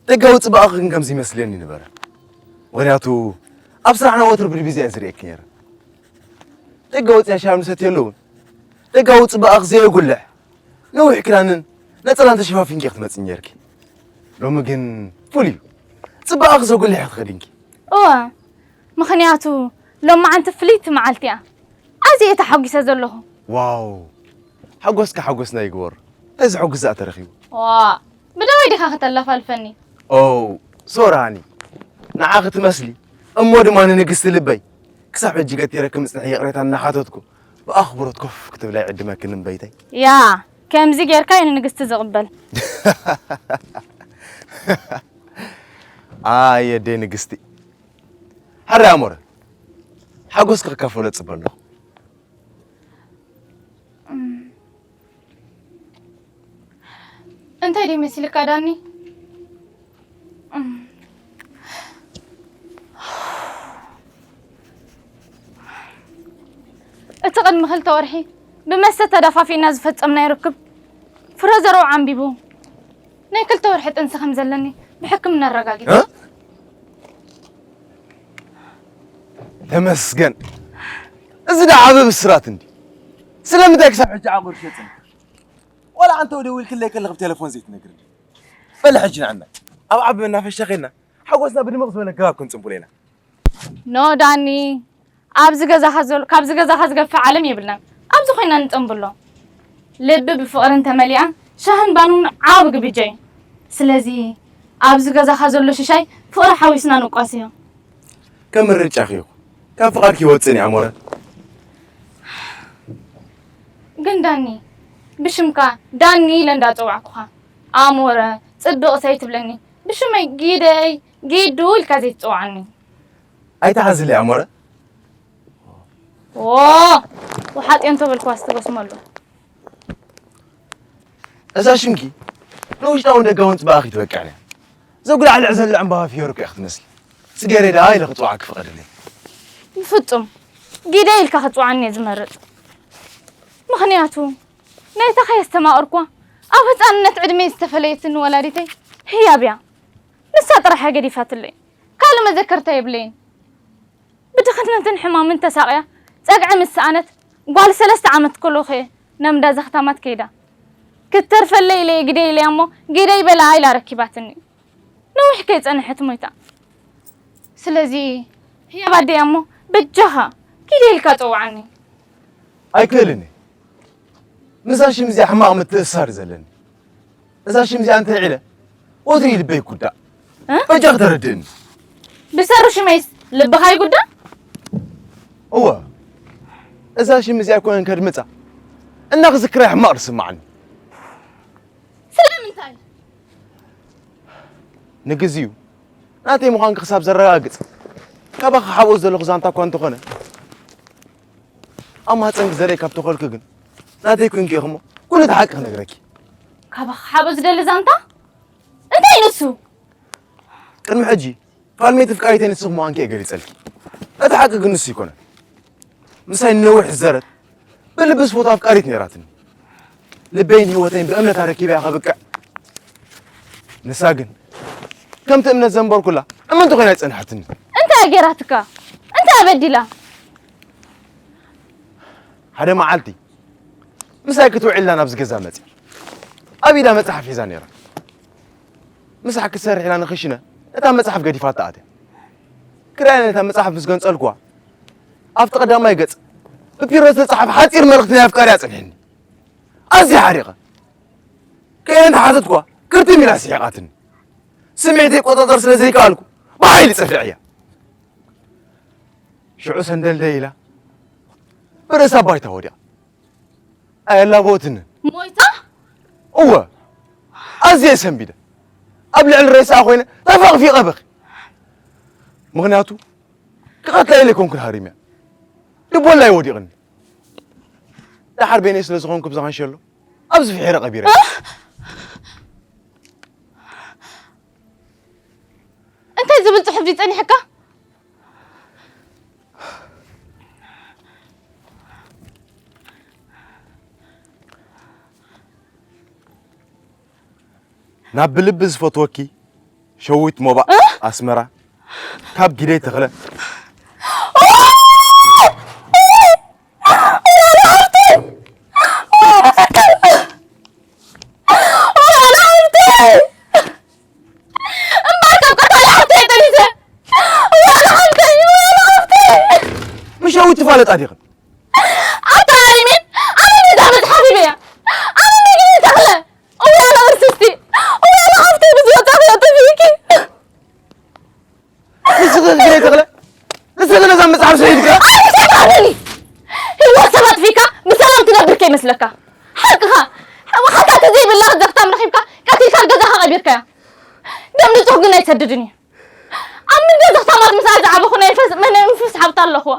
ደጋዊ ጽባቐኺ ግን ከምዚ ይመስለኒ ነበረ። ምኽንያቱ ኣብ ስራሕና ወትሩ ብድቪዛ እየ ዝርእየኪ ነይረ። ደገ ወጺኣ ሻሂ ንሰትየሉ እውን ደጋዊ ጽባቐኺ ዘየጉልሕ ነዊሕ ክዳንን ነጸላን ተሸፋፊንኪ ክትመጺ ነይርኪ። ሎሚ ግን ፍሉይ እዩ። ጽባቐኺ ዘጉልሕ ኢኺ ተኸዲንኪ። እወ፣ ምኽንያቱ ሎማዓንቲ ፍልይቲ መዓልቲ እያ። ኣዝየ እየ ተሓጒሰ ዘለኹ። ዋው! ሓጎስካ ሓጎስና ይግበሮ። እንታይ ዘሐጉስ ደኣ ተረኺቡ? ዋ፣ ብደወይ ዲኻ ከተላፋልፈኒ? ኦ፣ ሶሪ ሃኒ። ንዓኺ ትመስሊ እሞ ድማ ንንግስቲ ልበይ ክሳብ ሕጂ ገቲረኪ ምጽንሒ ይቕሬታ እናሓተትኩ ብኣኽብሮት ኮፍ ክትብላ ይዕድመክን እምበይተይ። ያ፣ ከምዚ ጌርካ እዩ ንንግስቲ ዝቕበል። ኣየ ኣደይ ንግስቲ። ሕራይ ኣሞረ፣ ሓጎስኪ ክካፈሎ እጽበ ኣለኹ። እንታይ ድዩ መሲልካ ዳኒ? እቲ ቅድሚ ክልተ ወርሒ ብመስተ ተደፋፊእና ዝፈጸምናዮ ርክብ ፍረ ዘርኡ ዓንቢቡ ናይ ክልተ ወርሒ ጥንሲ ከም ዘለኒ ብሕክምና ኣረጋጊጸ። እ? ተመስገን። እዚ ደኣ ዓቢ ብስራት እንዲ። ስለምንታይ ክሳብ ሕጂ ዓቑርሽ የጽንሕ? ዋላ ኣንተ ደዊልክለይ ከለኺ ብቴሌፎን ዘይትነግርኒ? በሊ ሕጂ ንዓና ኣብ ዓቢ መናፈሻ ኸይድና ሓጎስና ብድምቕ ዝበለ ኣገባብ ክንጽንብሎ ኢና። ኖ ዳኒ፣ ኣብዚ ገዛኻ ዘሎ፣ ካብዚ ገዛኻ ዝገፍሕ ዓለም የብልናን። ኣብዚ ኮይና ንጽንብሎ። ልቢ ብፍቕሪ እንተመሊኣ፣ ሻህን ባኑን ዓቢ ግብጃ እዩ። ስለዚ፣ ኣብዚ ገዛኻ ዘሎ ሽሻይ ፍቕሪ ሓዊስና ንቋሰዮ። ከም ምርጫኺ ይኹን። ካብ ፍቓድኪ ይወጽእ እየ ኣሞረ። ግን ዳኒ፣ ብሽምካ ዳኒ ኢለ እንዳጸዋዕኩኻ፣ ኣሞረ፣ ጽብቕተይ ትብለኒ። ብሽመይ ጊደይ፣ ጊዱ ኢልካ ዘይትጽውዓኒ። ኣይትሓዝለይ ኣሞረ። ዎ፣ ወሓጥዮ እንተበልኩዋስ ትጎስመሉ። እዛ ሽምኪ ንውሽጣውን ደጋውን ጽባቐኺ ትበቅዕን እያ። ዘጉላዕልዕ ዘሎ ዕምባባ ፍዮሪ እኮ ኢኺ ትመስሊ። ጽጌረዳ ኢለ ክጽውዓኪ ፍቐድለይ። ብፍጹም ጊደ ኢልካ ክትጽውዓኒ እየ ዝመርጽ። ምኽንያቱ ናይታ ከየስተማቕርኳ ኣብ ህጻንነት ዕድመይ ዝተፈለየትኒ ወላዲተይ ህያብ እያ። ንሳ ጥራሕ እያ ገዲፋትለይ። ካልእ መዘከርታ የብለይን። ብድኽነትን ሕማምን ተሳቕያ ጸግዒ ምስ ሰኣነት ጓል ሰለስተ ዓመት ከለኹ እየ ናብ እንዳ ዘኽታማት ከይዳ። ክትተርፈለይ ኢለ እየ ግደይ ኢለያ እሞ ግደይ በላ ኢላ ረኪባትኒ። ነዊሕ ከይጸንሐት ሞይታ። ስለዚ ህያብ ኣደይ እያ እሞ በጃኻ ግደይ ኢልካ ጸውዓኒ። ኣይክእልን እየ። ምስዛ ሽም እዚኣ ሕማቕ ምትእስሳር እዩ ዘለኒ። እዛ ሽም እዚኣ እንተ ዒለ ወትሩ እዩ ልበይ ይጉዳእ። እ? በጃኺ ተረድእኒ። ብሰሩ ሽመይስ ልብኻ ይጉዳእ? እወ፣ እዛ ሽም እዚኣ እኮ እየ ከድምጻ እና ክዝክራ ሕማቕ ዝስምዓኒ። ስለምንታይ? ንግዚኡ ናተይ ምዃንኪ ክሳብ ዘረጋግጽ ካባኺ ክሓብኦ ዝደለኹ ዛንታ እኳ እንተኾነ፣ ኣብ ማህጸንኪ ዘርእይ ካብ ተኾልኪ ግን ናተይ ኮንኪ ኢኺ እሞ ኩሉ እቲ ሓቂ ክነግረኪ። ካባኺ ክሓብኦ ዝደሊ ዛንታ? እንታይ ንሱ? ቅድሚ ሕጂ ፋልመይቲ ፍቃሪተይ ንስኺ ምዃንኪ እየ ገሊጸልኪ። እቲ ሓቂ ግን ንሱ ኣይኮነን። ምሳይ ንነዊሕ ዝዘረት ብልቢ ዝፈትዋ ኣፍቃሪት ነይራትኒ። ልበይን ህይወተይን ብእምነት ኣረኪበያ ከብቅዕ፣ ንሳ ግን ከምቲ እምነት ዘንበርኩላ እምንቲ ኮይና ኣይጸንሐትኒ። እንታይ ገይራትካ? እንታይ ኣበዲላ? ሓደ መዓልቲ ምሳይ ክትውዕል ኢላ ናብዚ ገዛ መጽያ። ኣብ ኢዳ መጽሓፍ ሒዛ ነይራ። ምሳሕ ክትሰርሕ ኢላ ንኽሽነ ነታ መጽሓፍ ገዲፋታ ኣትያ። ክዳይ ነታ መጽሓፍ ምስ ገንጸልኩዋ ኣብቲ ቀዳማይ ገጽ ብፒሮ ዝተጻሕፈ ሓጺር መልእኽቲ ናይ ኣፍቃሪኣ ጸኒሕኒ። ኣዝየ ሓሪቐ። ከየን ተሓተትኳ ክርትም ኢላ ስሒቓትኒ። ስምዒተይ ቆጻጸር ስለ ዘይከኣልኩ ብሓይሊ ጸፊዐያ። ሽዑ ሰንደልደል ኢላ ብርእሳ ባይታ ወዲቓ። ኣየላበወትንን። ሞይታ? እወ። ኣዝየ ሰንቢደ። ኣብ ልዕሊ ሬሳኣ ኮይነ ተፈቕፊቐ በኺ። ምኽንያቱ ክቐትላ ኢለ ኣይኮንኩን ሃሪመያ። ልቦናይ ወዲቕኒ። ደሓር በይነይ ስለ ዝኾንኩ ብዛ ካንሸሎ ኣብዚ ፍሒረ ቀቢረ። እንታይ ዝብል ጽሑፍ ድዩ ጸኒሕካ? ናብ ብልቢ ዝፈትወኪ ሸዊት ሞባእ ኣስመራ ካብ ጊደይ ተኽለ። ምሽ ሸዊት ትፋለጣ ዲኽን? ኣታ ኣሪሜን ኣነ ነዛ መጽሓፍ ሂበያ ኣነ ነጊኒ ተኽለ እውያ ንቕስስቲ እውያ ንሃፍተይ ብዝወጻኺ ኣጥፊእኪ። ንስኺ ግደይ ተኽለ ንስኺ ነዛ መጽሓፍ ሰይድካ። ኣነ ሰይድ ኣበኒ ህይወት ሰባት ፊካ ብሰላም ትነብር ከይመስለካ። ሓቅኻ። ሓታት ዘይብላ ዘኽታም ረኺብካ ቀቲልካ ገዛኻ ቀቢርካያ። ደም ንጹህ ግን ኣይሰድድን እዩ። ኣብ ምንታይ ዘኽታማት ምስኣ ዝዓበኹ ናይ መንፈስ መንፈስ ሓብታ ኣለኹዋ።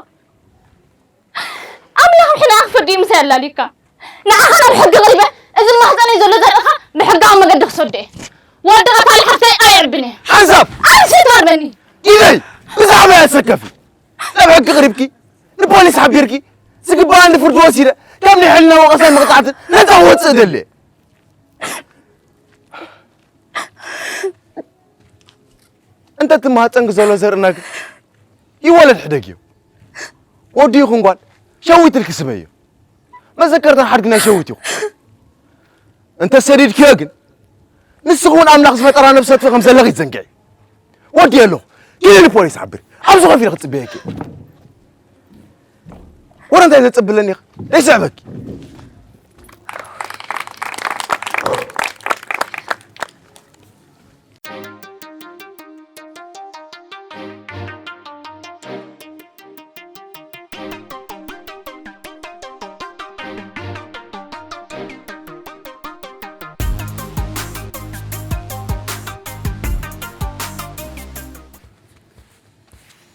ኣምላኽ ሕና ክፈርድ እዩ ምሳይ ኣላሊካ። ንዓኻ ናብ ሕጊ ቀሪበ እዚ ማህፀነይ ዘሎ ዘርእኻ ብሕጋዊ መገዲ ክሰዶ እየ። ወዲ ቀታሊ ሓፍተይ ኣይዕብን እየ። ሓንሳብ ኣንሽት ማርበኒ። ኢደይ ብዛዕባ ያሰከፊ ናብ ሕጊ ቅሪብኪ ንፖሊስ ሓቢርኪ ዝግባኣኒ ፍርዲ ወሲደ ካብ ናይ ሕልና ወቐሳን መቕፃዕትን ነፃ ክወፅእ ደልየ። እንተ እቲ ማህፀንኪ ዘሎ ዘርእና ግን ይወለድ ሕደግዮ። ወዲ ይኹን ጓል ሸዊት ኢልኪ ስመዮ። መዘከርታን ሓድጊ ናይ ሸዊት ይኹን። እንተ ሰዲድክዮ ግን ንስኺ እውን ኣምላኽ ዝፈጠራ ነብሰ ትፈ ከም ዘለኺ ይዘንግዒ። ወዲ ኣለኹ። ኪዲ ንፖሊስ ሓብሪ። ኣብዚ ኮፍ ኢለ ክጽበየኪ። ወረ እንታይ ዘጽብለኒ ኢኻ? ዘይስዕበኪ።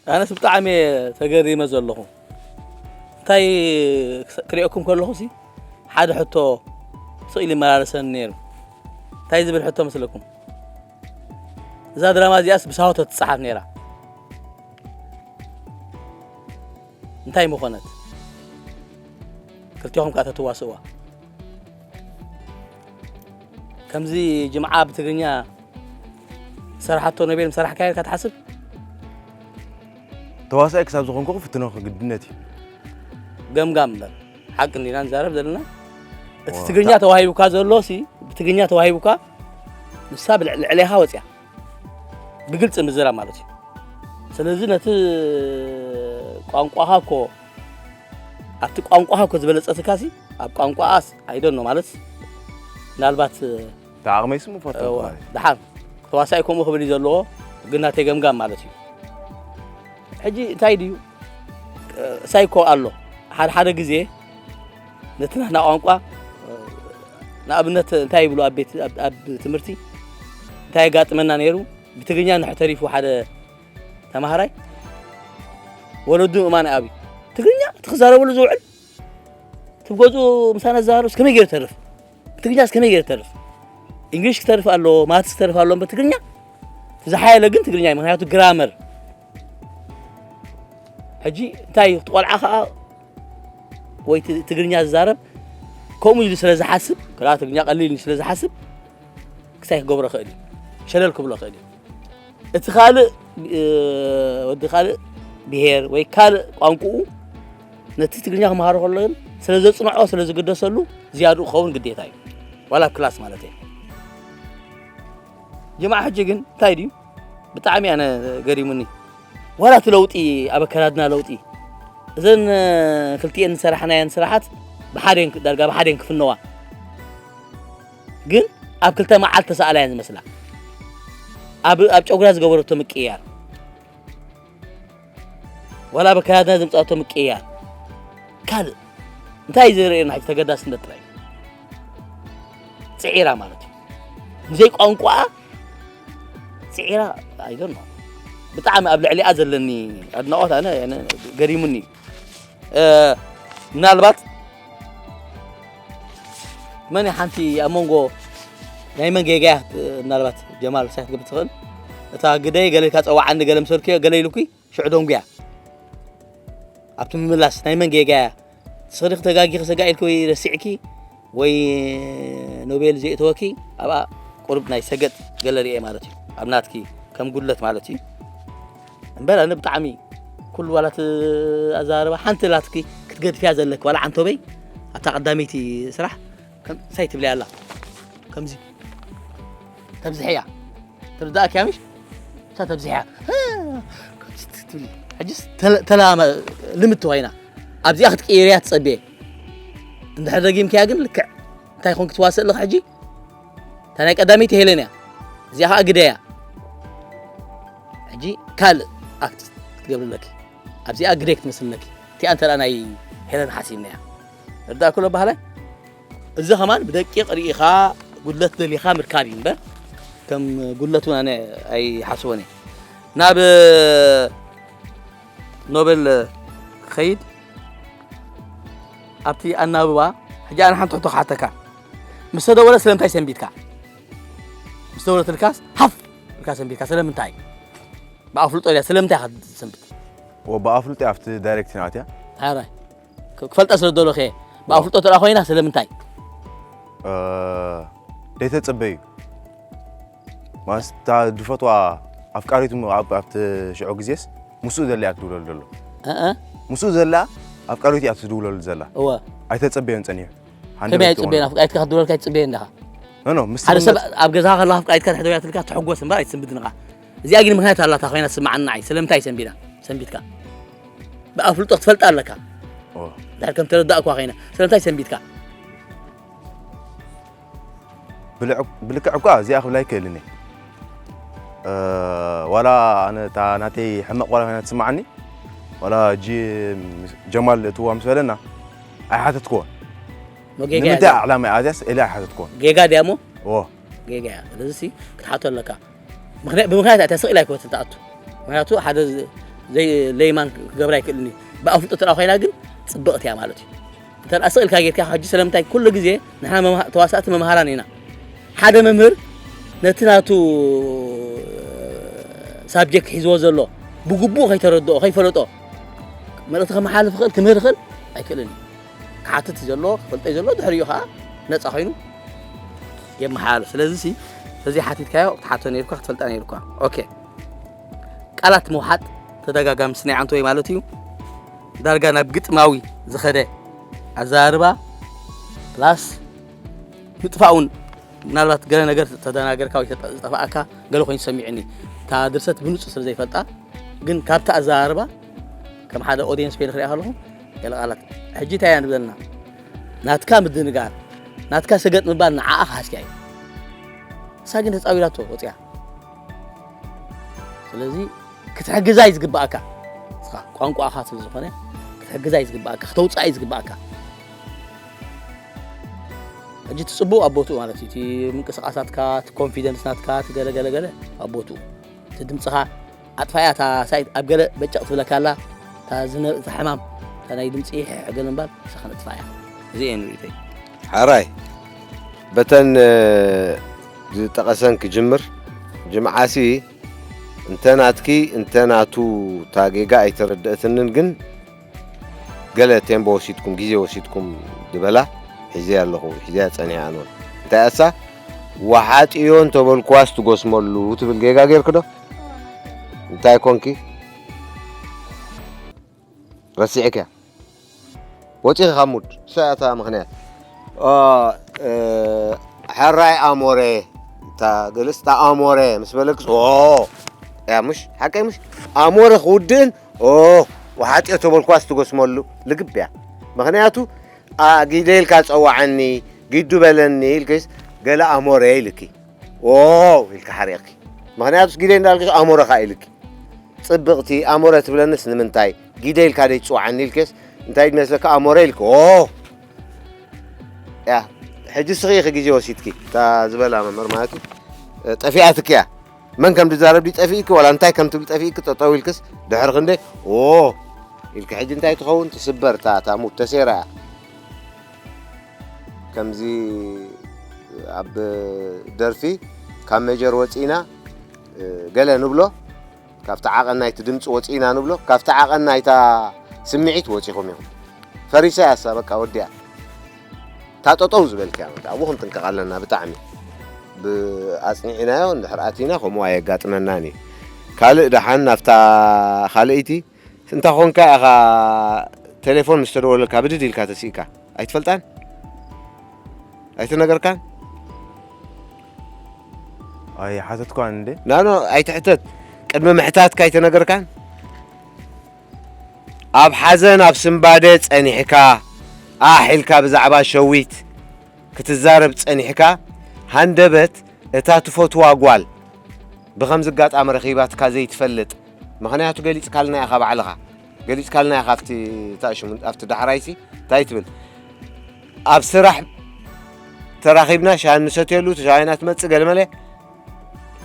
ኣነስ ብጣዕሚ እየ ተገሪመ ዘለኹ። እንታይ ክስ- ክሪኦኩም ከለኹ ሲ ሓደ ሕቶ ስቕ ኢሉ ይመላለሰኒ ነይሩ። እንታይ ዝብል ሕቶ መስለኩም? እዛ ድራማ እዚኣስ ብሳሆቶ ትጸሓፍ ነይራ። እንታይ ምኾነት? ክልቲኹም ከኣ ተትዋስእዋ። ከምዚ ጅምዓ ብትግርኛ ዝሰራሓቶ ኖቤል ምሰራሕካዮ ኢልካ ትሓስብ? ተዋሳኢ ክሳብ ዝኾንኩ ክፍትኖ ግድነት እዩ። ገምጋም እምበር፣ ሓቂ እንዲና ንዛረብ ዘለና። እቲ ዋ፣ ትግርኛ ታ- ተዋሂቡካ ዘሎ ሲ፣ ብትግርኛ ተዋሂቡካ፣ ንሳ ብልዕ-፣ ልዕሌኻ ወጽያ። ብግልጺ ምዝራብ ማለት እዩ። ስለዚ ነቲ ቋንቋኻ እኮ፣ ኣብቲ ቋንቋኻ እኮ ዝበለጸትካ ሲ፣ ኣብ ቋንቋኣስ፣ I don't know፣ ማለት ምናልባት፣ እቲ ዓቕመይ ስሙ ፈተንኩ እወ፣ ማለት እዩ። ደሓን ተዋሳኢ ከምኡ ክብል እዩ ዘለዎ፣ ግን ናተይ ገምጋም ማለት እዩ። ሕጂ እንታይ ድዩ? ሳይኮ ኣሎ። ሓደ ሓደ ግዜ ነቲ ናትና ቋንቋ፣ ንኣብነት እንታይ ይብሉ ኣብ ቤት፣ ኣብ፣ ኣብ ትምህርቲ እንታይ የጋጥመና ነይሩ? ብትግርኛ እንድሕር ተሪፉ ሓደ ተማሃራይ፣ ወለዱ ምእማን ይኣብዩ። ትግርኛ እቲ ክዛረበሉ ዝውዕል፣ እቲ ገዝኡ ምሳና ዝዛረብ ከመይ ገይሩ ተርፍ? ትግርኛስ ከመይ ገይሩ ተርፍ? እንግሊሽ ክተርፍ ኣለዎ፣ ማትስ ክተርፍ ኣለዎ እምበር ትግርኛ ዝሓየለ ግን ትግርኛ እዩ። ምኽንያቱ ግራመር። ሕጂ እንታይ እዩ? እቲ ቆልዓ ኸዓ ወይ ት-፣ ትግርኛ ዝዛረብ ከምኡ ኢሉ ስለ ዝሓስብ፣ ክላ ትግርኛ ቀሊል ኢሉ ስለ ዝሓስብ፣ ክሳይ ክገብሮ ክእል እዩ። ሸለል ክብሎ ክእል እዩ። እቲ ካልእ፣ እ፣ ወዲ ካልእ ብሄር ወይ ካልእ ቋንቋኡ ነቲ ትግርኛ ክመሃሮ ከሎ ግን ስለ ዘጽንዖ፣ ስለ ዝግደሰሉ ዝያድኡ ክኸውን ግዴታ እዩ። ዋላ ኣብ ክላስ ማለት እየ። ጅምዓ ሕጂ ግን እንታይ ድዩ? ብጣዕሚ ኣነ ገሪሙኒ። ዋላ እቲ ለውጢ፣ ኣብ ኣከዳድና ለውጢ። እዘን፣ እ፣ ክልቲኤን ዝሰራሕናየን ስራሓት ብሓደ እየን ክ-፣ ዳርጋ ብሓደ እየን ክፍነዋ። ግን ኣብ ክልተ መዓልቲ ተሰኣላ እየን ዝመስላ። ኣብ፣ ኣብ ጨጉራ ዝገበረቶ ምቅይያር። ዋላ ኣብ ኣከዳድና ዘምጻእቶ ምቅይያር። ካልእ እንታይ እዩ ዘርእየና? ሕጂ ተገዳስነት ጥራይ። ጽዒራ ማለት እዩ። ብዘይ ቋንቋኣ ጽዒራ፣ I don't know። ብጣዕሚ ኣብ ልዕሊኣ ዘለኒ ኣድናቖት ኣነ፣ ኣነ ገሪሙኒ እዩ። እ፣ ምናልባት መን እያ ሓንቲ ኣብ መንጎ ናይ መን ጌጋ እያ፣ እ፣ ምናልባት ጀማል ሳይ ክትገብር ትኽእል? እታ ግደይ ገለ ኢልካ ጸዋዓኒ፣ ገለ ምስ በልክዮ፣ ገለ ኢሉኪ፣ ሽዑ ደንጉያ። ኣብቲ ምምላስ ናይ መን ጌጋ እያ? ንስኺ ዲኺ ተጋጊኺ ስጋ ኢልኪ ወይ ረሲዕኪ ወይ ኖቤል ዘየእተወኪ ኣብኣ ቁሩብ ናይ ሰገጥ ገለ ርእየ ማለት እዩ። ኣብ ናትኪ ከም ጉድለት ማለት እዩ። እምበር ኣነ ብጣዕሚ ኩሉ ዋላ እቲ ኣዘራርባ ሓንቲ ናትኪ ክትገድፍያ ዘለኪ ዋላ ዓንቶበይ ኣብታ ቀዳመይቲ ስራሕ ከም ሳይ ትብለያ ኣላ ከምዚ ተብዝሕያ ትርዳእኪ ምሽ እሳ ተብዝሕያ ትብል ሕጅስ ተላማ ልምቲ ኮይና ኣብዚኣ ክትቅይርያ ትጸብየ እንድሕር ደጊምክያ ግን ልክዕ እንታይ ኮንክ ትዋስእ ኣለኻ ሕጂ እታ ናይ ቀዳመይቲ ሄለን እያ እዚኣ ከዓ ግደያ ሕጂ ካልእ ኣክት ክትገብርለኪ ኣብዚኣ ግደይ ክትመስልለኪ እቲኣ እንተ ናይ ሄለን ሓሲብናያ ርዳእ ኩሎ ባህላይ እዚ ከማን ብደቂቕ ርኢኻ ጉድለት ደሊኻ ምርካብ እዩ እምበር ከም ጉድለት እውን ኣነ ኣይሓስቦን እየ ናብ ኖበል ክኸይድ ኣብቲ ኣናብባ ሕጂ ኣነ ሓንቲ ሕቶ ክሓተካ ምስ ተደወለ ስለምንታይ ሰንቢትካ ምስ ተደወለትልካስ ሃፍ ኢልካ ሰንቢትካ ስለምንታይ ብኣፍልጦ ድያ ስለምንታይ ኢኻ ትሰንብት ብኣፍልጦ ኣብቲ ዳይሬክት ናትያ ሓራይ ክፈልጣ ስለ ደለኹ ብኣፍልጦ ተራ ኮይና ስለምንታይ ደይተፅበዩ ማለት እታ ዝፈትዋ ኣፍቃሪቱ ኣብቲ ሽዑ ግዜስ ምስኡ ዘላ እያ ትድውለሉ ዘሎ ምስኡ ዘላ ኣፍቃሪቱ እያ ትድውለሉ ዘላ እወ ኣይተፀበዮን ፀኒሑ ከመይ ኣይፅበየን ኣፍቃሪትካ ክትድውለልካ ኣይትፅበየን ዳኻ ኖ ምስ ሓደ ሰብ ኣብ ገዛኻ ከለኻ ኣፍቃሪትካ ትሕደውያትልካ ትሕጎስ እምበር ኣይትስንብድንኻ እዚኣ ግን ምክንያት ኣላታ ኮይና ትስማዓና ኣይ ስለምንታይ ሰንቢዳ ሰንቢትካ ብኣፍልጦ ክትፈልጣ ኣለካ ድሕር ከም ተረዳእኳ ኮይና ስለምንታይ ሰንቢትካ ብልክዕ እኳ እዚኣ ክብላ ይክእልን እየ ዋላ ኣነ እታ ናተይ ሕመቕ ዋላ ኮይና ትስማዓኒ ዋላ እጂ ጀማል እትዋ ምስ በለና ኣይሓተትክዎን ንምንታይ ዕላማ እያ እዚያስ ኢለ ኣይሓተትክዎን ጌጋ ድያ እሞ ዎ ጌጋ እያ ስለዚ ክትሓቶ ኣለካ ብምክንያት እያ ስቕ ኢላ ኣይኮነትን ትኣቱ ምክንያቱ ሓደ ለይማን ክገብራ ኣይክእልን እዩ ብኣፍልጦ ተራ ኮይና ግን ፅብቕቲ እያ ማለት እዩ እንተ ስቕ ኢልካ ጌርካ ሕጂ ስለምንታይ ኩሉ ግዜ ንሕና ተዋሳእቲ መምሃራን ኢና ሓደ መምህር ነቲ ናቱ ሳብጀክት ሒዝዎ ዘሎ ብግቡእ ከይተረድኦ ከይፈለጦ መልእክቲ ከመሓላልፍ ክእል ክምህር ክእል ኣይክእልን እዩ ክሓትት ዘሎ ክፈልጠ ዘሎ ድሕሪኡ ከዓ ነፃ ኮይኑ የመሓላልፍ ስለዚ ሲ ተዘይ ሓቲትካዮ ክትሓቶ ነይርካ ክትፈልጣ ነይርካ ኦኬ ቃላት ምውሓጥ ተደጋጋሚ ስናይ ዓንቶ ወይ ማለት እዩ ዳርጋ ናብ ግጥማዊ ዝኸደ ኣዘራርባ ፕላስ ምጥፋእ እውን ምናልባት ገለ ነገር ተደናገርካ ወይ ዝጠፋእካ ገለ ኮይኑ ሰሚዕኒ እታ ድርሰት ብንፁ ስለ ዘይፈልጣ ግን ካብቲ ኣዘራርባ ከም ሓደ ኦዲየንስ ኮይነ ክሪኣ ከለኹ ገለ ቃላት ሕጂ እንታይ እያ ንብለና ናትካ ምድንጋር ናትካ ሰገጥ ምባል ንዓኣ ክሃስያ እዩ እሳ ግን ተፃዊራቶ ወፅያ ስለዚ ክትሕግዛ እዩ ዝግባኣካ እስኻ ቋንቋኻ ስለ ዝኾነ ክትሕግዛ እዩ ዝግባኣካ ክተውፅኣ እዩ ዝግባኣካ ሕጂ ትፅቡቕ ኣብ ቦትኡ ማለት እዩ እቲ ምንቅስቃሳትካ እቲ ኮንፊደንስ ናትካ እቲ ገለገለገለ ኣብ ቦትኡ እቲ ድምፅኻ ኣጥፋያ እታ ሳይት ኣብ ገለ በጨቕ ትብለካ ኣላ እታ ዝነ- እታ ሕማም እታ ናይ ድምፂ ሕሕገል ምባል ንሳ ከነጥፋያ እዚ እየ ንርእተይ ሓራይ በተን ዝጠቐሰን ክጅምር ጅምዓሲ እንተ ናትኪ እንተ ናቱ እታ ጌጋ ኣይተረደእትንን ግን ገለ ቴምቦ ወሲድኩም ግዜ ወሲድኩም ዝበላ ሒዘያ ኣለኹ ሒዘያ ጸኒሐ ኣንወን እንታይ ኣሳ ወሓጥዮ እንተበልኳስ ትጎስመሉ ትብል ጌጋ ጌርክ ዶ እንታይ ኮንኪ ረሲዕክያ ወፂኺ ካብ ሙድ ሰኣታ ምክንያት ሕራይ ኣሞረ እታ ገለስ እታ ኣሞረ ምስ በለክስ ያ ምሽ ሓቀይ ምሽ ኣሞረ ክውድእን ኦ ወሓጢኦ ተበልኳስ ትጎስመሉ ልግብ እያ ምክንያቱ ጊደ ኢልካ ፀዋዓኒ ጊዱ በለኒ ኢልክስ ገለ ኣሞረ ኢልኪ ኦ ኢልካ ሓሪቕኪ ምክንያቱስ ጊደ እንዳልክስ ኣሞረኻ ኢልኪ ፅብቕቲ ኣሞረ ትብለንስ ንምንታይ ጊደ ኢልካ ደይ ትፅዋዓኒ ኢልክስ እንታይ ድመስለካ ኣሞረ ኢልኪ ኦ ያ ሕጂ ስኺ ኢኺ ግዜ ወሲድኪ እታ ዝበላ መምህር ማለት እዩ ጠፊኣትኪ እያ መን ከም ድዛረብ ድዩ ጠፊእኪ ዋላ እንታይ ከም ትብል ጠፊእኪ ጠጠው ኢልክስ ድሕሪ ክንደይ ኦ ኢልኪ ሕጂ እንታይ ትኸውን ትስበር እታ እታ ሙድ ተሴራ እያ ከምዚ ኣብ ደርፊ ካብ ሜጀር ወፂና ገለ ንብሎ ካብቲ ዓቐን ናይቲ ድምፂ ወፂና ንብሎ ካብቲ ዓቐን ናይታ ስምዒት ወፂኹም ኢኹም ፈሪሰ ያሳ በቃ ወዲያ እታ ጠጠው ዝበልክያ በቃ ኣብኡ ክንጥንቀቕ ኣለና ብጣዕሚ ኣጽኒዕናዮ እንድሕር ኣቲና ከምኡ ኣየጋጥመናን እዩ። ካልእ ደሓን ናብታ ካልእይቲ እንታ ኾንካ ኢኻ ቴሌፎን ምስ ተደወለልካ ብድድ ኢልካ ተስኢካ ኣይትፈልጣን? ኣይተነገርካን? ኣይሓተትኳን እንዴ? ናኖ ኣይትሕተት። ቅድሚ ምሕታትካ ኣይተነገርካን? ኣብ ሓዘን ኣብ ስንባደ ጸኒሕካ ኣሕ ኢልካ ብዛዕባ ሸዊት ክትዛረብ ጸኒሕካ ሃንደበት እታ ትፈትዋ ጓል ብኸምዚ ኣጋጣሚ ረኺባትካ ዘይትፈልጥ ምኽንያቱ ገሊጽካልና ኢኻ ባዕልኻ ገሊጽካልና ኢኻ ኣብቲ ታሽሙ ኣብቲ ዳሕራይሲ እንታይ ትብል ኣብ ስራሕ ተራኺብና ሻሂ ንሰትየሉ ሻሂና ትመጽእ ገለመለ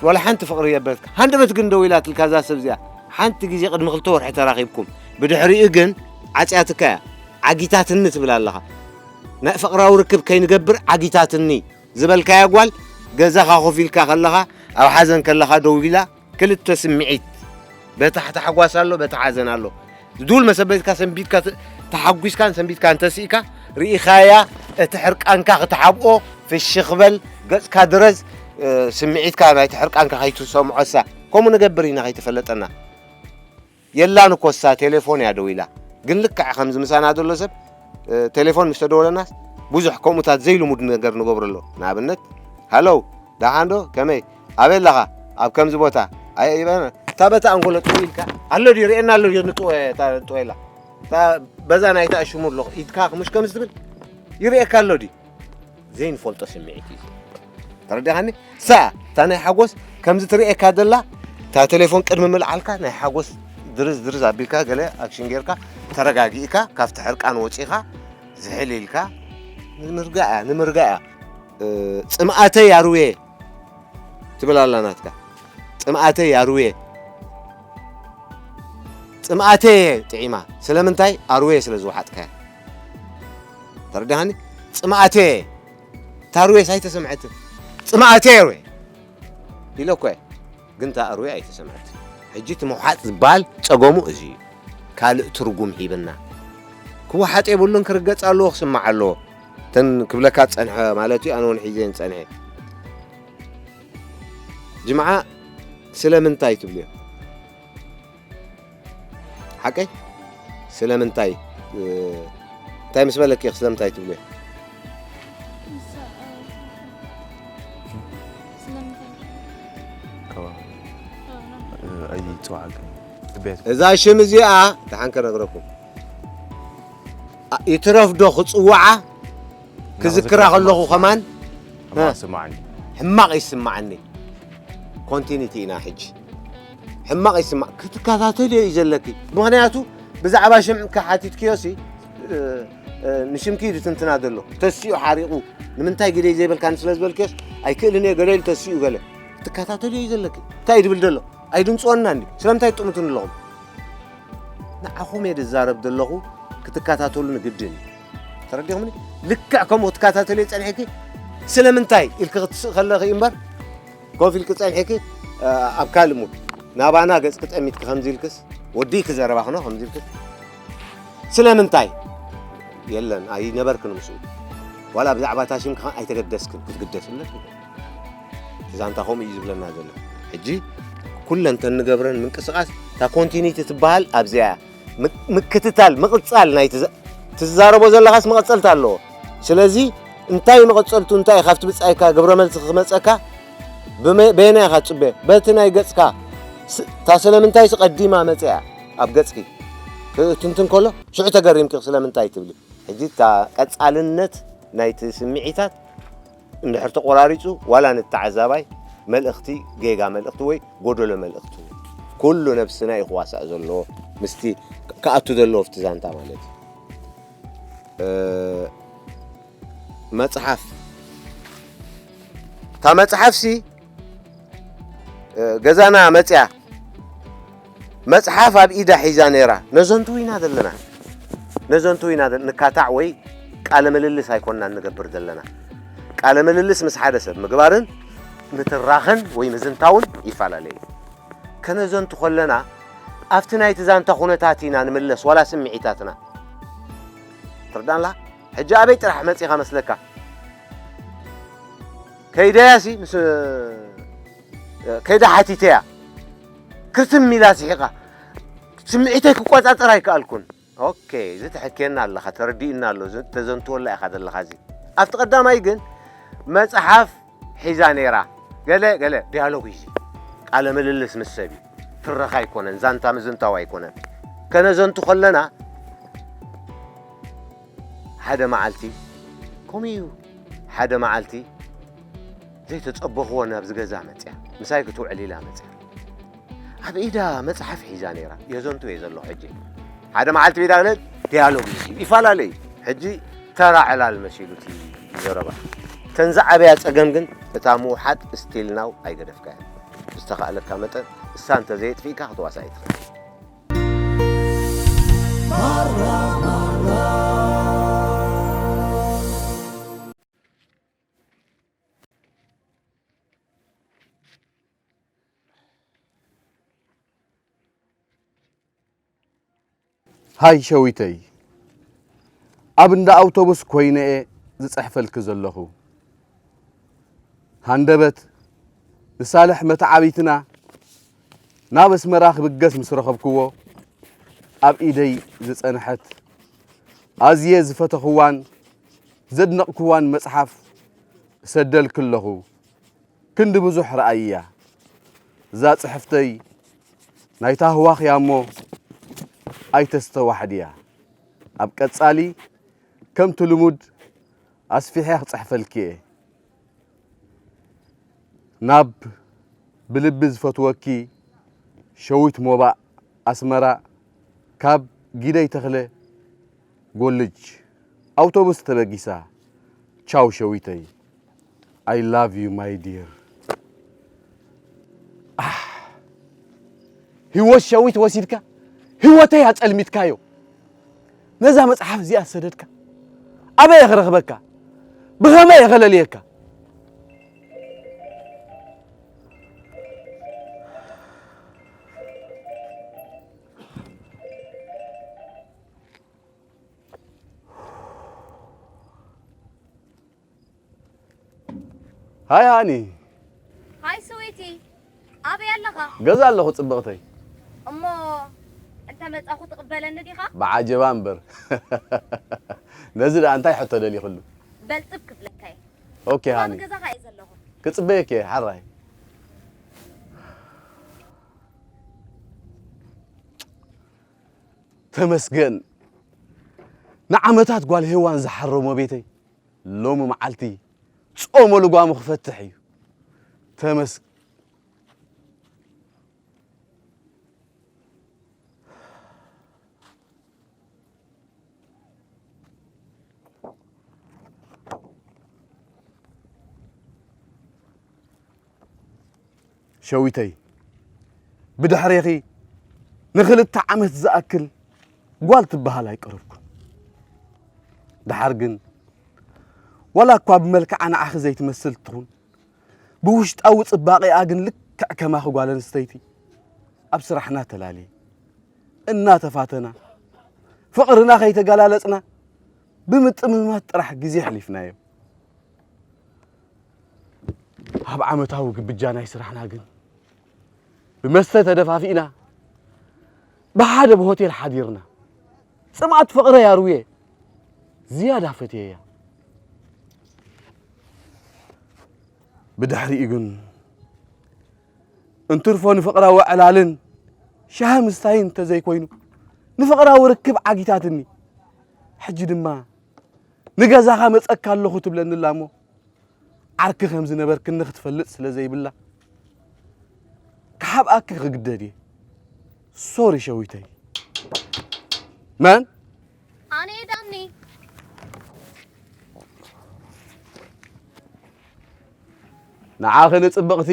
ወላ ሓንቲ ፍቕሪ የበትካ ሃንደበት ግን ደው ኢላትልካ እዛ ሰብ እዚኣ ሓንቲ ግዜ ቅድሚ ክልተ ወርሒ ተራኺብኩም ብድሕሪኡ ግን ዓጽያትካ እያ ዓጊታትኒ ትብል ኣለኻ ናይ ፍቕራዊ ርክብ ከይንገብር ዓጊታትኒ ዝበልካያ ጓል ገዛኻ ኮፍ ኢልካ ከለኻ ኣብ ሓዘን ከለኻ ደው ኢላ ክልተ ስምዒት በታ ታሕጓስ ኣሎ በታ ሓዘን ኣሎ ድል መሰበትካ ሰንቢትካ ተሓጒስካን ሰንቢትካን ተስኢካ ርኢኻያ እቲ ሕርቃንካ ክትሓብኦ ፍሽኽ በል ገጽካ ድረዝ ስምዒትካ ናይቲ ሕርቃንካ ከይትሰምዖሳ ከምኡ ንገብር ኢና ከይተፈለጠና የላን እኮ እሳ ቴሌፎን እያ ደው ኢላ ግን ልክዕ ከምዚ ምሳና ዘሎ ሰብ ቴሌፎን ምስ ተደወለናስ ብዙሕ ከምኡታት ዘይልሙድ ነገር ንገብረሎ ንኣብነት ሃለው ደሓንዶ ከመይ ኣበይ ኣለኻ ኣብ ከምዚ ቦታ እታ በታ ኣንጎሎ ጥው ኢልካ ኣሎ ድዩ ርእየና ኣሎ ድዩ ንጥወ እታ ንጥወ ኢላ እታ በዛ ናይታ እሽሙ ኣለኹ ኢድካ ምሽ ከምዚ ትብል ይርእየካ ኣሎ ድዩ ዘይንፈልጦ ስምዒት እዩ ተረዲኻኒ ሳ እታ ናይ ሓጎስ ከምዚ ትርእየካ ዘላ እታ ቴሌፎን ቅድሚ ምልዓልካ ናይ ሓጎስ ድርዝ ድርዝ ኣቢልካ ገለ ኣክሽን ጌርካ ተረጋጊእካ ካብቲ ሕርቃን ወፂኻ ዝሕል ኢልካ ንምርጋእያ ንምርጋእያ ፅምኣተይ ኣርዌ ትብል ኣላ ናትካ ፅምኣተይ ኣርዌ ፅምኣተይ ጥዒማ ስለምንታይ ኣርዌ ስለ ዝወሓጥካያ ተረዳሃኒ ፅምኣተይ ታርዌስ ኣይተሰምዐትን ፅምኣተይ ኣርዌ ኢለ እኮ ግን እታ ኣርዌ ኣይተሰምዐትን ሕጂ እቲ ምውሓጥ ዝበሃል ፀገሙ እዚ እዩ ካልእ ትርጉም ሂብና ክወሓጥ የብሉን ክርገፅ ኣለዎ ክስማዕ ኣለዎ እተን ክብለካ ዝፀንሐ ማለት እዩ ኣነ እውን ሒዘን ፀንሐ ጅምዓ ስለምንታይ ትብልዮ ሓቀይ ስለምንታይ እንታይ ምስ በለኪ ስለምንታይ ትብልዮ ኣይፅዋዓልከ ቤት እዛ ሽም እዚኣ ደሓን ከነግረኩም ይትረፍ ዶ ክፅውዓ ክዝክራ ከለኹ ከማን ስማዕኒ ሕማቕ ይስማዓኒ ኮንቲኒቲ ኢና ሕጂ ሕማቕ ይስማዕ ክትከታተልዮ እዩ ዘለኪ ምኽንያቱ ብዛዕባ ሽም ከሓቲትክዮሲ ንሽምኪ እዩ ዝትንትና ዘሎ ተሲኡ ሓሪቑ ንምንታይ ግደይ ዘይበልካኒ ስለ ዝበልክዮስ ኣይክእልን እየ ገለ ኢሉ ተሲኡ ገለ ትከታተልዮ እዩ ዘለኪ እንታይ እዩ ድብል ዘሎ ኣይድምፅወና እንዲ ስለምንታይ ትጥምቱን ኣለኹም ንዓኹም እየ ዝዛረብ ዘለኹ ክትከታተሉኒ ግድን እዩ ተረዲኹምኒ ልክዕ ከምኡ ክትከታተልዮ ፀኒሕኪ ስለምንታይ ኢልኪ ክትስእ ከለኺ እምበር ኮፍ ኢልኪ ፀኒሕኪ ኣብ ካልእ ሙድ ናባና ገፅኪ ጠሚትኪ ከምዚ ኢልክስ ወዲእኪ ዘረባኽኖ ከምዚ ኢልክስ ስለምንታይ የለን ኣይነበርክን ምስኡ ዋላ ብዛዕባ ታሽም ክኸ ኣይተገደስክን ክትግደስ እምነት ዛንታ ከምኡ እዩ ዝብለና ዘሎ ሕጂ ኩለን ተንገብረን ምንቅስቃስ እታ ኮንቲኒቲ ትበሃል ኣብዚኣ ምክትታል ምቕፃል ናይ ትዛረቦ ዘለኻስ መቐፀልታ ኣለዎ ስለዚ እንታይ መቐፀልቱ እንታይ ካብቲ ብፃይካ ግብረ መልሲ ክመፀካ በየና ኢኻ ትፅበ በቲ ናይ ገፅካ እታ ስለምንታይ ስቐዲማ መፅያ ኣብ ገፅኪ ክትንትን ከሎ ሽዑ ተገሪምኪ ስለምንታይ ትብሊ ሕጂ እታ ቀፃልነት ናይቲ ስምዒታት እንድሕር ተቆራሪፁ ዋላ ንተዓዛባይ መልእኽቲ ጌጋ መልእኽቲ ወይ ጎደሎ መልእኽቲ ኩሉ ነብስና እዩ ክዋሳእ ዘለዎ ምስቲ ክኣቱ ዘለዎ ኣብቲ ዛንታ ማለት እዩ መፅሓፍ እታ መፅሓፍሲ ገዛና መፅያ መፅሓፍ ኣብ ኢዳ ሒዛ ነይራ ነዘንቱ ኢና ዘለና ነዘንቱ ኢና ንካታዕ ወይ ቃለ ምልልስ ኣይኮንና ንገብር ዘለና ቃለ ምልልስ ምስ ሓደ ሰብ ምግባርን ምትራኽን ወይ ምዝንታውን ይፈላለዩ ከነዘንቱ ከለና ኣብቲ ናይቲ ዛንታ ኩነታት ኢና ንምለስ ዋላ ስምዒታትና ትርዳንላ ሕጂ ኣበይ ጥራሕ መፂኻ መስለካ ከይደያሲ ምስ ከይዳ ሓቲተያ ክርትም ኢላ ስሒቓ። ስምዒተይ ክቆጻጸር ኣይከኣልኩን። ኦኬ፣ እዚ ተሐክየና ኣለኻ፣ ተረዲእና ኣሎ፣ እዚ ተዘንትወላ ኢኻ ዘለኻ። እዚ ኣብቲ ቀዳማይ ግን መጽሓፍ ሒዛ ነይራ። ገለ ገለ ዲያሎግ እዩ፣ ቃለ ምልልስ ምስ ሰብ እዩ። ትረኻ ኣይኮነን፣ ዛንታ ምዝንታው ኣይኮነን። ከነዘንቱ ከለና ሓደ መዓልቲ ከምኡ እዩ። ሓደ መዓልቲ ዘይተጸበኽዎ ናብዚ ገዛ መጽያ፣ ምሳይ ክትውዕል ኢላ መጽያ። ኣብ ኢዳ መጽሓፍ ሒዛ ነይራ። የዘንቱ እየ ዘለኹ ሕጂ። ሓደ መዓልቲ ብኢዳ ገለ ዲያሎግ እዩ። ይፈላለ እዩ። ሕጂ ተራ ዕላል መሲሉ እቲ ዘረባ። እተን ዝዓበያ ጸገም ግን እታ ምውሓጥ ስቲል ናው ኣይገደፍካያን። ብዝተኻእለካ መጠን እሳ እንተዘየጥፊእካ ክትዋሳእ ኣይትኽእል። ሃይ ሸዊተይ፣ ኣብ እንዳ ኣውቶቡስ ኮይነ እየ ዝጽሕፈልኪ ዘለኹ። ሃንደበት ንሳልሕ መተዓቢትና ናብ ኣስመራ ክብገስ ምስ ረኸብክዎ፣ ኣብ ኢደይ ዝጸንሐት ኣዝየ ዝፈተኽዋን ዘድነቕክዋን መጽሓፍ እሰደልኪ ኣለኹ። ክንዲ ብዙሕ ረኣይያ። እዛ ጽሕፍተይ ናይታ ህዋኽ እያ እሞ ኣይተስተዋሕድያ። ኣብ ቀጻሊ ከምቲ ልሙድ ኣስፊሐ ክጽሕፈልኪ እየ። ናብ ብልቢ ዝፈትወኪ ሸዊት ሞባእ ኣስመራ ካብ ጊደይ ተኽለ ጎልጅ። ኣውቶቡስ ተበጊሳ። ቻው ሸዊተይ። I love you my dear. ኣሕ፣ ህይወት ሸዊት ወሲድካ ህይወተይ ኣጸልሚትካዮ። ነዛ መጽሓፍ እዚኣ ዝሰደድካ ኣበይ እየ ክረኽበካ? ብኸመይ እየ ከለልየካ? ሃይ ሃኒ። ሃይ ስዊቲ፣ ኣበይ ኣለኻ? ገዛ ኣለኹ ጽብቕተይ። እሞ እንተ መጻኹ ትቕበለኒ ዲኻ? ብዓጀባ እምበር። ነዚ ደኣ እንታይ ሕቶ ደሊኽሉ? በል ጽብ ክብለካ እየ። ኦኬ እሞ ሃኒ። ኣብ ገዛኻ እየ ዘለኹ። ክጽበየኪ እየ ሓራይ። ተመስገን። ንዓመታት ጓል ሄዋን ዝሓረሞ ቤተይ ሎሚ መዓልቲ ጾመ ልጓሙ ክፈትሕ እዩ። ተመስ ሸዊተይ ብድሕሬኺ ንኽልተ ዓመት ዝኣክል ጓል ትበሃል ኣይቀረብኩን። ደሓር ግን ዋላ እኳ ብመልክዓ ንዓኺ ዘይትመስል ትኹን ብውሽጣዊ ጽባቐኣ ግን ልክዕ ከማኺ ጓል ኣንስተይቲ ኣብ ስራሕና ተላልየ እናተፋተና ፍቕርና ከይተገላለጽና ብምጥምማት ጥራሕ ግዜ ኣሕሊፍናዮ። ኣብ ዓመታዊ ግብጃ ናይ ስራሕና ግን ብመስተ ተደፋፊእና ብሓደ ብሆቴል ሓዲርና ጽምኣት ፍቕረይ ኣርውየ ዝያዳ ፈትየያ። ብድሕሪኡ ግን እንትርፎ ንፍቕራዊ ዕላልን ሻሂ ምስታይን እንተዘይኮይኑ ንፍቕራዊ ርክብ ዓጊታትኒ። ሕጂ ድማ ንገዛኻ መጸካ ኣለኹ ትብለኒ ኣላ እሞ ዓርኪ ከም ዝነበርክኒ ክትፈልጥ ስለ ዘይብላ ክሓብኣኪ ክግደድ እየ። ሶሪ ሸዊተይ። መን? ኣነ እየ ዳኒ። ንዓኺ ንጽብቕቲ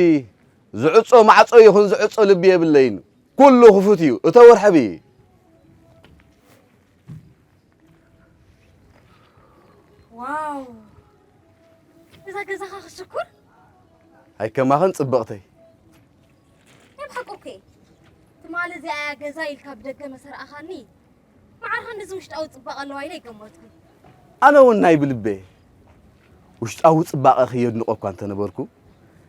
ዝዕጾ ማዕጾ ይኹን ዝዕጾ ልቢ የብለይን። ኩሉ ክፉት እዩ። እተው ርሐቢ። ዋው እዛ ገዛኻ ክሽኩር ኣይከማኽን ጽብቕተይ። ናይ ብሓቂ እኮ እየ። ትማሊ እዚኣ እያ ገዛ ኢልካ ብደገ መሰ ረኣኻኒ። መዓር ክንድዚ ውሽጣዊ ጽባቐ ኣለዋ ኢለ ኣይገመትኩን። ኣነ እውን ናይ ብልበ ውሽጣዊ ጽባቐኺ የድንቖ እኳ እንተነበርኩ፣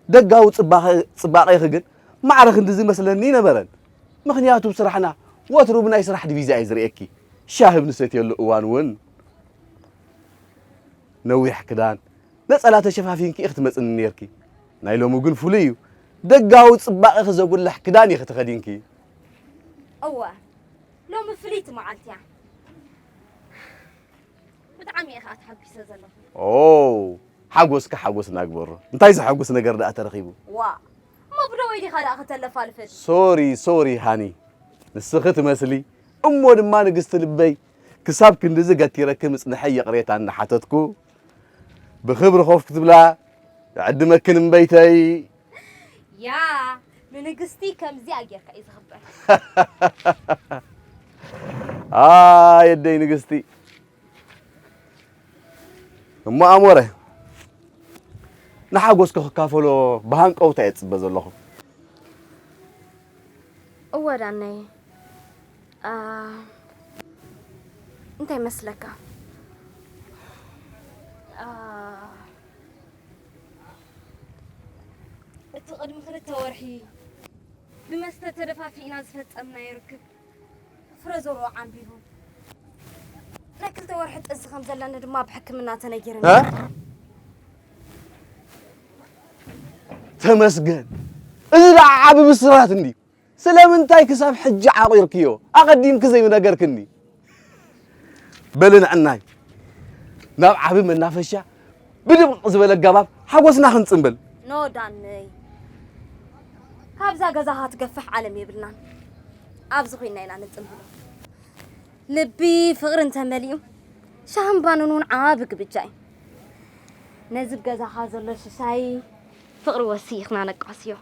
ደጋዊ ጽባቐ-፣ ጽባቐኺ ግን ማዕረ ክንድዚ መስለኒ ኣይነበረን። ምኽንያቱ ስራሕና ወትሩ ብናይ ስራሕ ዲቪዛ እየ ዝርእየኪ። ሻሂ ብንሰትየሉ እዋን እውን ነዊሕ ክዳን፣ ነጸላ ተሸፋፊንኪ ኢኺ ትመጽኒ ነይርኪ። ናይ ሎሚ ግን ፍሉይ እዩ። ደጋዊ ጽባቐኺ ዘጉልሕ ክዳን ኢኺ ተኸዲንኪ። እወ፣ ሎሚ ፍልይቲ መዓልቲ እያ። ብጣዕሚ እየ ኸዓ ተሓጒሰ ዘለኹ። ኦ፣ ሓጎስካ ሓጎስና ግበሮ። እንታይ ዘሐጉስ ነገር ደኣ ተረኺቡ? ዋ፣ እሞ ብደወይ ዲኻ ደኣ ከተለፋልፈኒ? ሶሪ፣ ሶሪ ሃኒ። ንስኺ ትመስሊ፣ እሞ ድማ ንግስቲ ልበይ፣ ክሳብ ክንድዚ ገቲረኪ ምጽንሐይ ይቕሬታ እናሓተትኩ፣ ብኽብሪ ኮፍ ክትብላ ይዕድመክን እምበይተይ። ያ፣ ንንግስቲ ከምዚኣ ጌርካ እዩ ዝኽበር። ኣይ፣ የደይ ንግስቲ። እሞ ኣሞረ፣ ንሓጎስኪ ክካፈሎ ብሃንቀውታ እየ ዝጽበ ዘለኹ። እወ ዳነይ፣ ኣ፣ እንታይ መስለካ? ኣ፣ እቲ ቅድሚ ክልተ ወርሒ ብመስተ ተደፋፊእና ዝፈጸምናዮ ርክብ ፍረ ዘርኦ ዓምቢቡ። ናይ ክልተ ወርሒ ጥንሲ ከም ዘለኒ ድማ ብሕክምና ተነጊርኒ። እ? ተመስገን። እዚ ደኣ ዓቢ ብስራት እንድዩ። ስለምንታይ ክሳብ ሕጂ ዓቒርክዮ? ኣቐዲምኪ ዘይምነገርክኒ? በሊ ንዕናይ ናብ ዓቢ መናፈሻ ብድምቕ ዝበለ ኣገባብ ሓጎስና ክንጽምብል። ኖ ዳነይ፣ ካብዛ ገዛኻ ትገፍሕ ዓለም የብልናን። ኣብዚ ኮይንና ኢና ንጽምብሎ። ልቢ ፍቕሪ እንተመሊኡ፣ ሻህን ባንን እውን ዓቢ ግብጃ እዩ። ነዚ ኣብ ገዛኻ ዘሎ ሽሻይ ፍቕሪ ወሲኽና ነቃስዮ።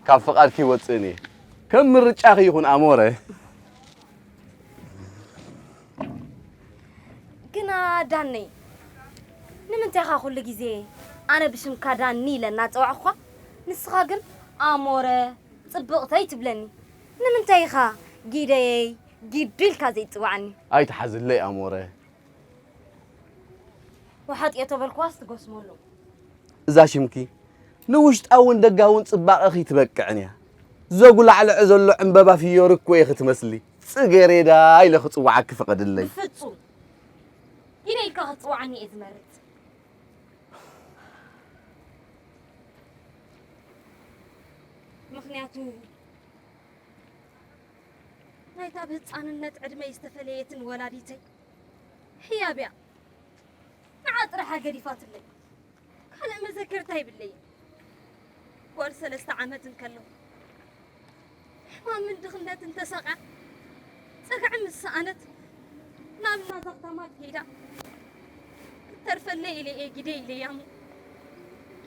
ካብ ፍቓድኪ ይወጽእን እየ። ከም ምርጫኺ ይኹን ኣሞረ። ግና ዳነይ፣ ንምንታይ ኢኻ ኩሉ ግዜ ኣነ ብሽምካ ዳኒ ኢለ እናጸዋዕኹኻ፣ ንስኻ ግን ኣሞረ፣ ጽብቕተይ ትብለኒ? ንምንታይ ኢኻ ጊደየይ፣ ጊዱ ኢልካ ዘይትጽውዓኒ? ኣይትሓዝለይ ኣሞረ። ወሓጥ እየ ተበልኩዋስ ትጎስመሉ። እዛ ሽምኪ ንውሽጣውን ደጋውን ጽባቐኺ ትበቅዕን እያ። ዘጉላዕልዐ ዘሎ ዕምበባ ፍዮሪ እኮ ኢኺ ትመስሊ። ጽጌሬዳ ኢለ ክጽውዓኪ ፍቐድለይ። ብፍጹም። ጊደ ኢልካ ክትጽውዓኒ እየ ዝመርጽ። ምኽንያቱ ናይታ ብህጻንነት ዕድመይ ዝተፈለየትን ወላዲተይ ህያብ እያ። ንዓ ጥራሓ ገዲፋትለይ። ካልእ መዘከርታ ይብለይን። ጓል ሰለስተ ዓመት እንከለኹ ሕማምን ድኽነትን ተሳቕያ፣ ጸግዒ ምስ ሰኣነት፣ ናብ ናታ ከተማ ከይዳ፣ ክትተርፈለይ ኢለ እየ ግደ ኢለያ እሞ፣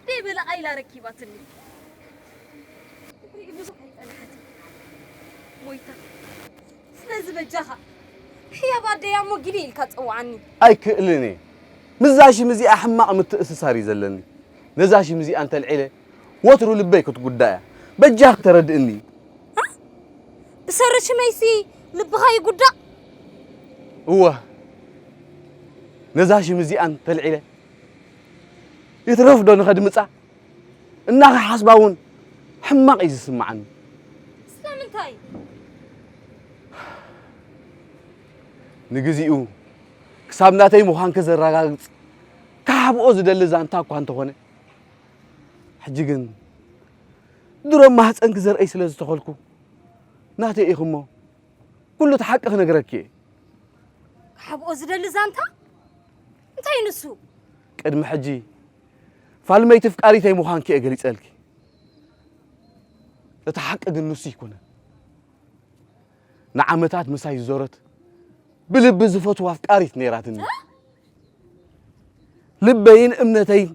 ደይበላ ኢላ ረኪባትኒ። ክትርኢ ብዙሕ ኣይጸንሐትን። ሞይታ። ስለዚ በጃኻ፣ ህያብ ኣደያ እሞ ግደ ኢልካ ጸውዓኒ። ኣይክእልን እየ። ምስዛ ሽም እዚኣ ሕማቕ ምትእስሳር እዩ ዘለኒ። ነዛ ሽም እዚኣ እንተልዒለ፣ ወትሩ ልበይ ክትጉዳእ እያ። በጃኺ ተረድእኒ። እ? ብሰሪ ሽመይሲ ልብኻ ይጉዳእ? እወ። ነዛ ሽም እዚኣ እንተልዒለ፣ ይትረፍ ዶ ንኸድምጻ? እናኽሓስባ እውን ሕማቕ እዩ ዝስምዓኒ። ስለምንታይ? ንግዚኡ ክሳብ ናተይ ምዃንኪ ዘረጋግጽ ክሓብኦ ዝደሊ ዛንታ እኳ እንተኾነ፣ ሕጂ ግን ድሮም ማህጸንኪ ዘርእይ ስለ ዝተኸልኩ ናተይ ኢኺ እሞ ኩሉ እቲ ሓቂ ክነግረኪ እየ። ክሓብኦ ዝደሊ ዛንታ? እንታይ ንሱ? ቅድሚ ሕጂ ፋልመይቲ ፍቃሪተይ ምዃንኪ እየ ገሊጸልኪ። እቲ ሓቂ ግን ንሱ ኣይኮነን። ንዓመታት ምሳይ ዝዞረት ብልቢ ዝፈትዋ ኣፍቃሪት ነይራትኒ። እ? ልበይን እምነተይን፣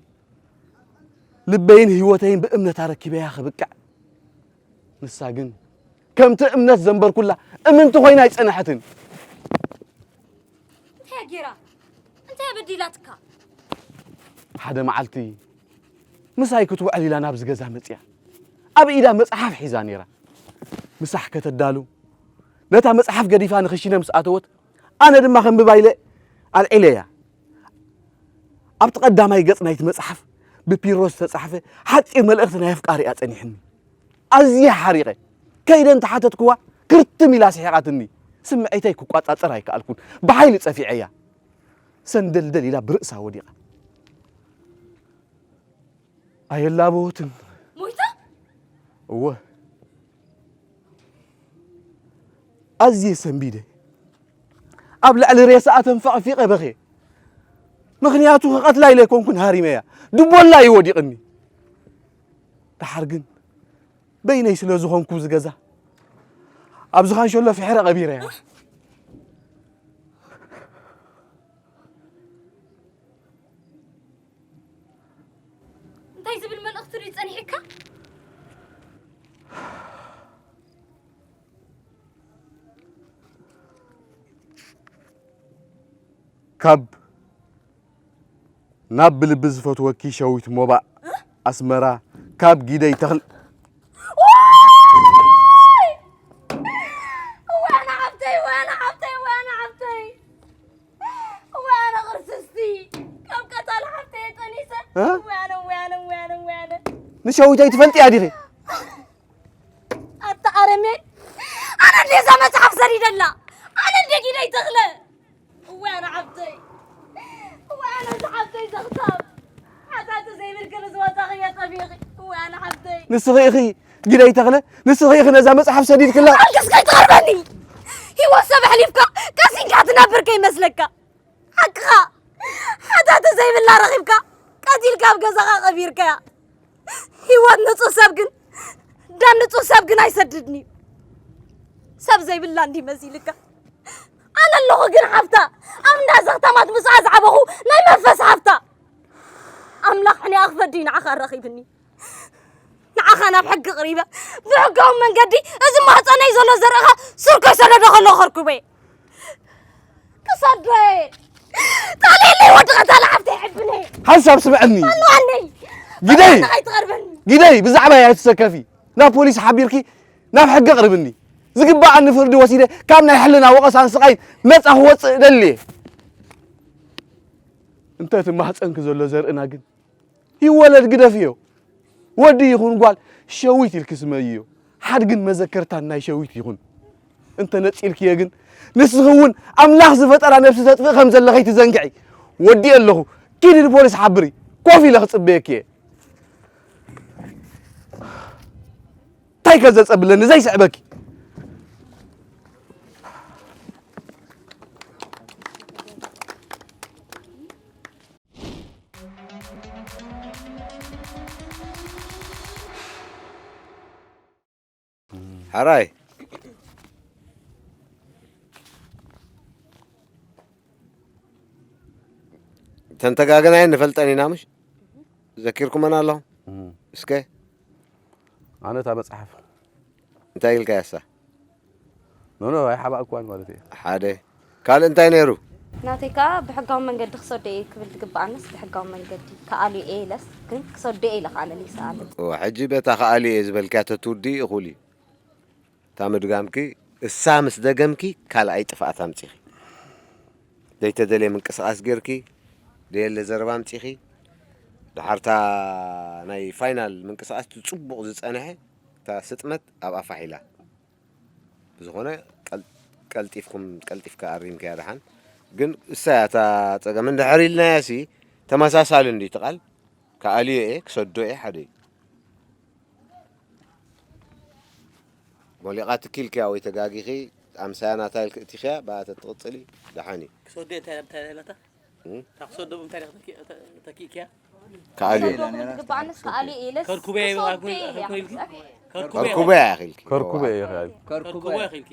ልበይን ህይወተይን ብእምነታ ረኪበያ ክብቅዕ፣ ንሳ ግን ከምቲ እምነት ዘንበርኩላ እምንቲ ኮይና ኣይጸንሐትን። እንታይ ገይራ? እንታይ በዲላትካ? ሓደ መዓልቲ ምሳይ ክትውዕል ኢላ ናብዚ ገዛ መጽያ። ኣብ ኢዳ መጽሓፍ ሒዛ ነይራ። ምሳሕ ከተዳሉ ነታ መጽሓፍ ገዲፋ ንኽሽነ ምስ ኣተወት፣ ኣነ ድማ ከንብባ ኢለ ኣልዒለያ። ኣብቲ ቀዳማይ ገጽ ናይቲ መጽሓፍ ብፒሮ ዝተጻሕፈ ሓጺር መልእኽቲ ናይ ኣፍቃሪኣ ጸኒሕኒ። ኣዝየ ሓሪቐ። ከይደ እንተሓተትክዋ ክርትም ኢላ ስሒቓትኒ። ስምዒተይ ክቋጻጸር ኣይከኣልኩን። ብሓይሊ ጸፊዐያ። ሰንደልደል ኢላ ብርእሳ ወዲቓ። ኣየላበወትን። ሞይታ? እወ። ኣዝየ ሰንቢደ። ኣብ ልዕሊ ሬሳኣ ተንፈቕፊቐ በኽየ። ምኽንያቱ ክቐትላ ኢለ ኣይኮንኩን ሃሪመያ። ድቦላ እዩ ወዲቕኒ። ደሓር ግን በይነይ ስለ ዝኾንኩ ዝገዛ ኣብዚ ካንሸሎ ፍሕረ ቀቢረያ። እንታይ ዝብል መልእኽቲ ድዩ ጸኒሕካ? ካብ ናብ ብልቢ ዝፈትወኪ ሸዊት ሞባእ ኣስመራ ካብ ጊደይ ተኽል። ዋይ! እዋና ሓብተይ፣ እዋና ሓብተይ፣ እዋና ሓብተይ! እዋና ቅርስስቲ! ካብ ቀታል ሓብተይ ጠኒሰ! እ? እዋና፣ እዋና፣ እዋና፣ እዋና! ንሸዊተይ ትፈልጥያ ዲኺ? ኣታ ኣረሜን! ኣነ እንዴ እዛ መጽሓፍ ሰዲደላ? ኣነ እንዴ ጊደይ ተኽለ? እዋና ሓብተይ! እዋና እዛ ሓብተይ ዘኽታም! ሓታቲ ዘይብልክን ዝወጻኽዮ ጠፊእኺ! እዋና ሓብተይ! ንስኺ ኢኺ ጊደይ ተኽለ፣ ንስኺ ኢኺ ነዛ መጽሓፍ ሰዲድክላ። ኣልክስ ከይትቐርበኒ! ህይወት ሰብ ኣሕሊፍካ ቀሲንካ ትነብር ከይመስለካ! ሓቅኻ! ሓታቲ ዘይብላ ረኺብካ ቀቲልካ ኣብ ገዛኻ ቀቢርካያ! ህይወት ንጹህ ሰብ ግን፣ ደም ንጹህ ሰብ ግን ኣይሰድድን እዩ። ሰብ ዘይብላ እንዲ መሲልካ። ኣነ ኣለኹ ግን ሓፍታ፣ ኣብ እንዳ ዘኽታማት ምስኣ ዝዓበኹ ናይ መንፈስ ሓፍታ። ኣምላኽ ሕንያ ክፈዲ እዩ ንዓኻ ኣራኺብኒ። ንዓኻ ናብ ሕጊ ቅሪበ፣ ብሕጋዊ መንገዲ እዚ ማህፀነይ ዘሎ ዘርእኻ ሱር ከይሰደዶ ከሎ ከርኩበ። ክሰዶ እየ። ታልየለይ ወዲ ቐታሊ ሓፍተይ ሕብነ። ሓንሳብ ስምዐኒ። ኣለዋለይ። ግደይ። ኣነ ከይትቐርበኒ። ግደይ፣ ብዛዕባይ ኣይትሰከፊ። ናብ ፖሊስ ሓቢርኪ ናብ ሕጊ ኣቕርብኒ። ዝግበኣኒ ፍርዲ ወሲደ ካብ ናይ ሕልና ወቐሳን ስቓይ ነጻ ክወጽእ እደሊ እየ። እንተ እቲ ማህፀንኪ ዘሎ ዘርእና ግን ይወለድ ግደፍዮ። ወዲ ይኹን ጓል ሸዊት ኢልኪ ስመይዮ። ሓድግን መዘከርታን ናይ ሸዊት ይኹን። እንተ ነጺልክዮ ግን ንስኺ እውን ኣምላኽ ዝፈጠራ ነብሲ ተጥፍእ ከም ዘለኺ ትዘንግዒ። ወዲኤ ኣለኹ። ኪዲ ንፖሊስ ሓብሪ። ኮፍ ኢለ ክጽበየኪ እየ። እንታይ ከ ዘጸብለኒ ዘይስዕበኪ? ሕራይ ተንተጋገናየን ንፈልጠን ኢና ምሽ ዘኪርኩመን ኣለኹም እስከ ኣነ እታ መጽሓፍ እንታይ ኢልካያ እሳ ኖኖ ኣይሓባእኩዋን ማለት እየ። ሓደ ካልእ እንታይ ነይሩ? ናተይ ከዓ ብሕጋዊ መንገዲ ክሰዶ እየ ክብል ዝግበኣንስ ብሕጋዊ መንገዲ ክኣልዮ እየ ኢለስ ግን ክሰዶ እየ ኢለ ከዓ መሊሰ ኣነ። እወ፣ ሕጂ በታ ክኣልዮ እየ ዝበልክያ ተትውድኢ እኹል እዩ። እታ ምድጋምኪ እሳ ምስ ደገምኪ ካልኣይ ጥፍኣት ኣምፂኺ። ዘይተደልየ ምንቅስቓስ ጌርኪ ደየለ ዘረባ ኣምፂኺ። ደሓር እታ ናይ ፋይናል ምንቅስቓስ እቲ ፅቡቕ ዝፀንሐ እታ ስጥመት ኣብኣ ፋሕ ኢላ። ብዝኾነ ቀልጢፍኩም ቀልጢፍካ ኣሪምካያ ደሓን ግን እሳ እያ እታ ፀገም እንድሕር ኢልናያ ሲ ተመሳሳሊ እንዲ እቲ ቃል ክኣልዮ እየ ክሰዶ እየ ሓደ እዩ ሞሊቓትኪ ኢልክያ ወይ ተጋጊኺ ኣምሳያ ናታ ኢልክ እቲኽያ ብኣ ተትቕፅሊ ደሓን እዩ ክሰዶ እንታይ እንታይ ኢላታ እታ ክሰዶ ብምንታይ ኢኻ ተኪእክያ ከኣልዮ ዝግባኣንስ ከኣልዮ ኢለስ ከርኩበያ ይብላ ኣይኮን- ኣይኮን ኢልኪ? ከርኩበያ ከርኩበያ ኢኺ ኢልኪ ከርኩበ እየ ኽእል ከርኩበያ ኢኺ ኢልኪ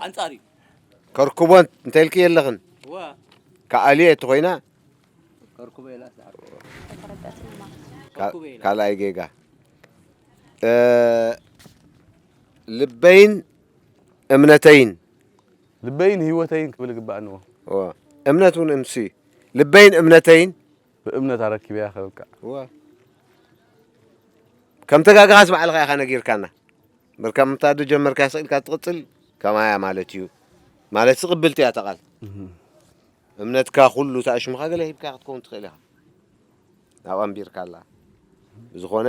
ኣንጻር እዩ ከርኩቦ እንተ ኢልኪ የለኽን ዋ ከኣልዮ እየ እትኾይና ከርኩበያ ኢላ ትዝዓር ከርኩበያ ኢላ ካልኣይ ጌጋ እ፣ ልበይን እምነተይን ልበይን ህይወተይን ክብል ይግባእ ኣለዎ። እዋ፣ እምነት እውን እምሲ ልበይን እምነተይን ብእምነት ኣረኪበያ ከብቅዕ እዋ፣ ከም ተጋግኻስ ባዕልኻ ኢኻ ነጊርካና። እምበር ከም እታ ዶ ጀመርካያ ስቕ ኢልካ ትቕጽል ከማያ ማለት እዩ። ማለት ቅብልቲ እያ እታ ቃል። እምነትካ ኩሉ ተኣሽምካ ገለ ሂብካ ክትከውን ትኽእል ኢኻ። ናብ ኣንቢርካ ኣላ። ብዝኾነ፣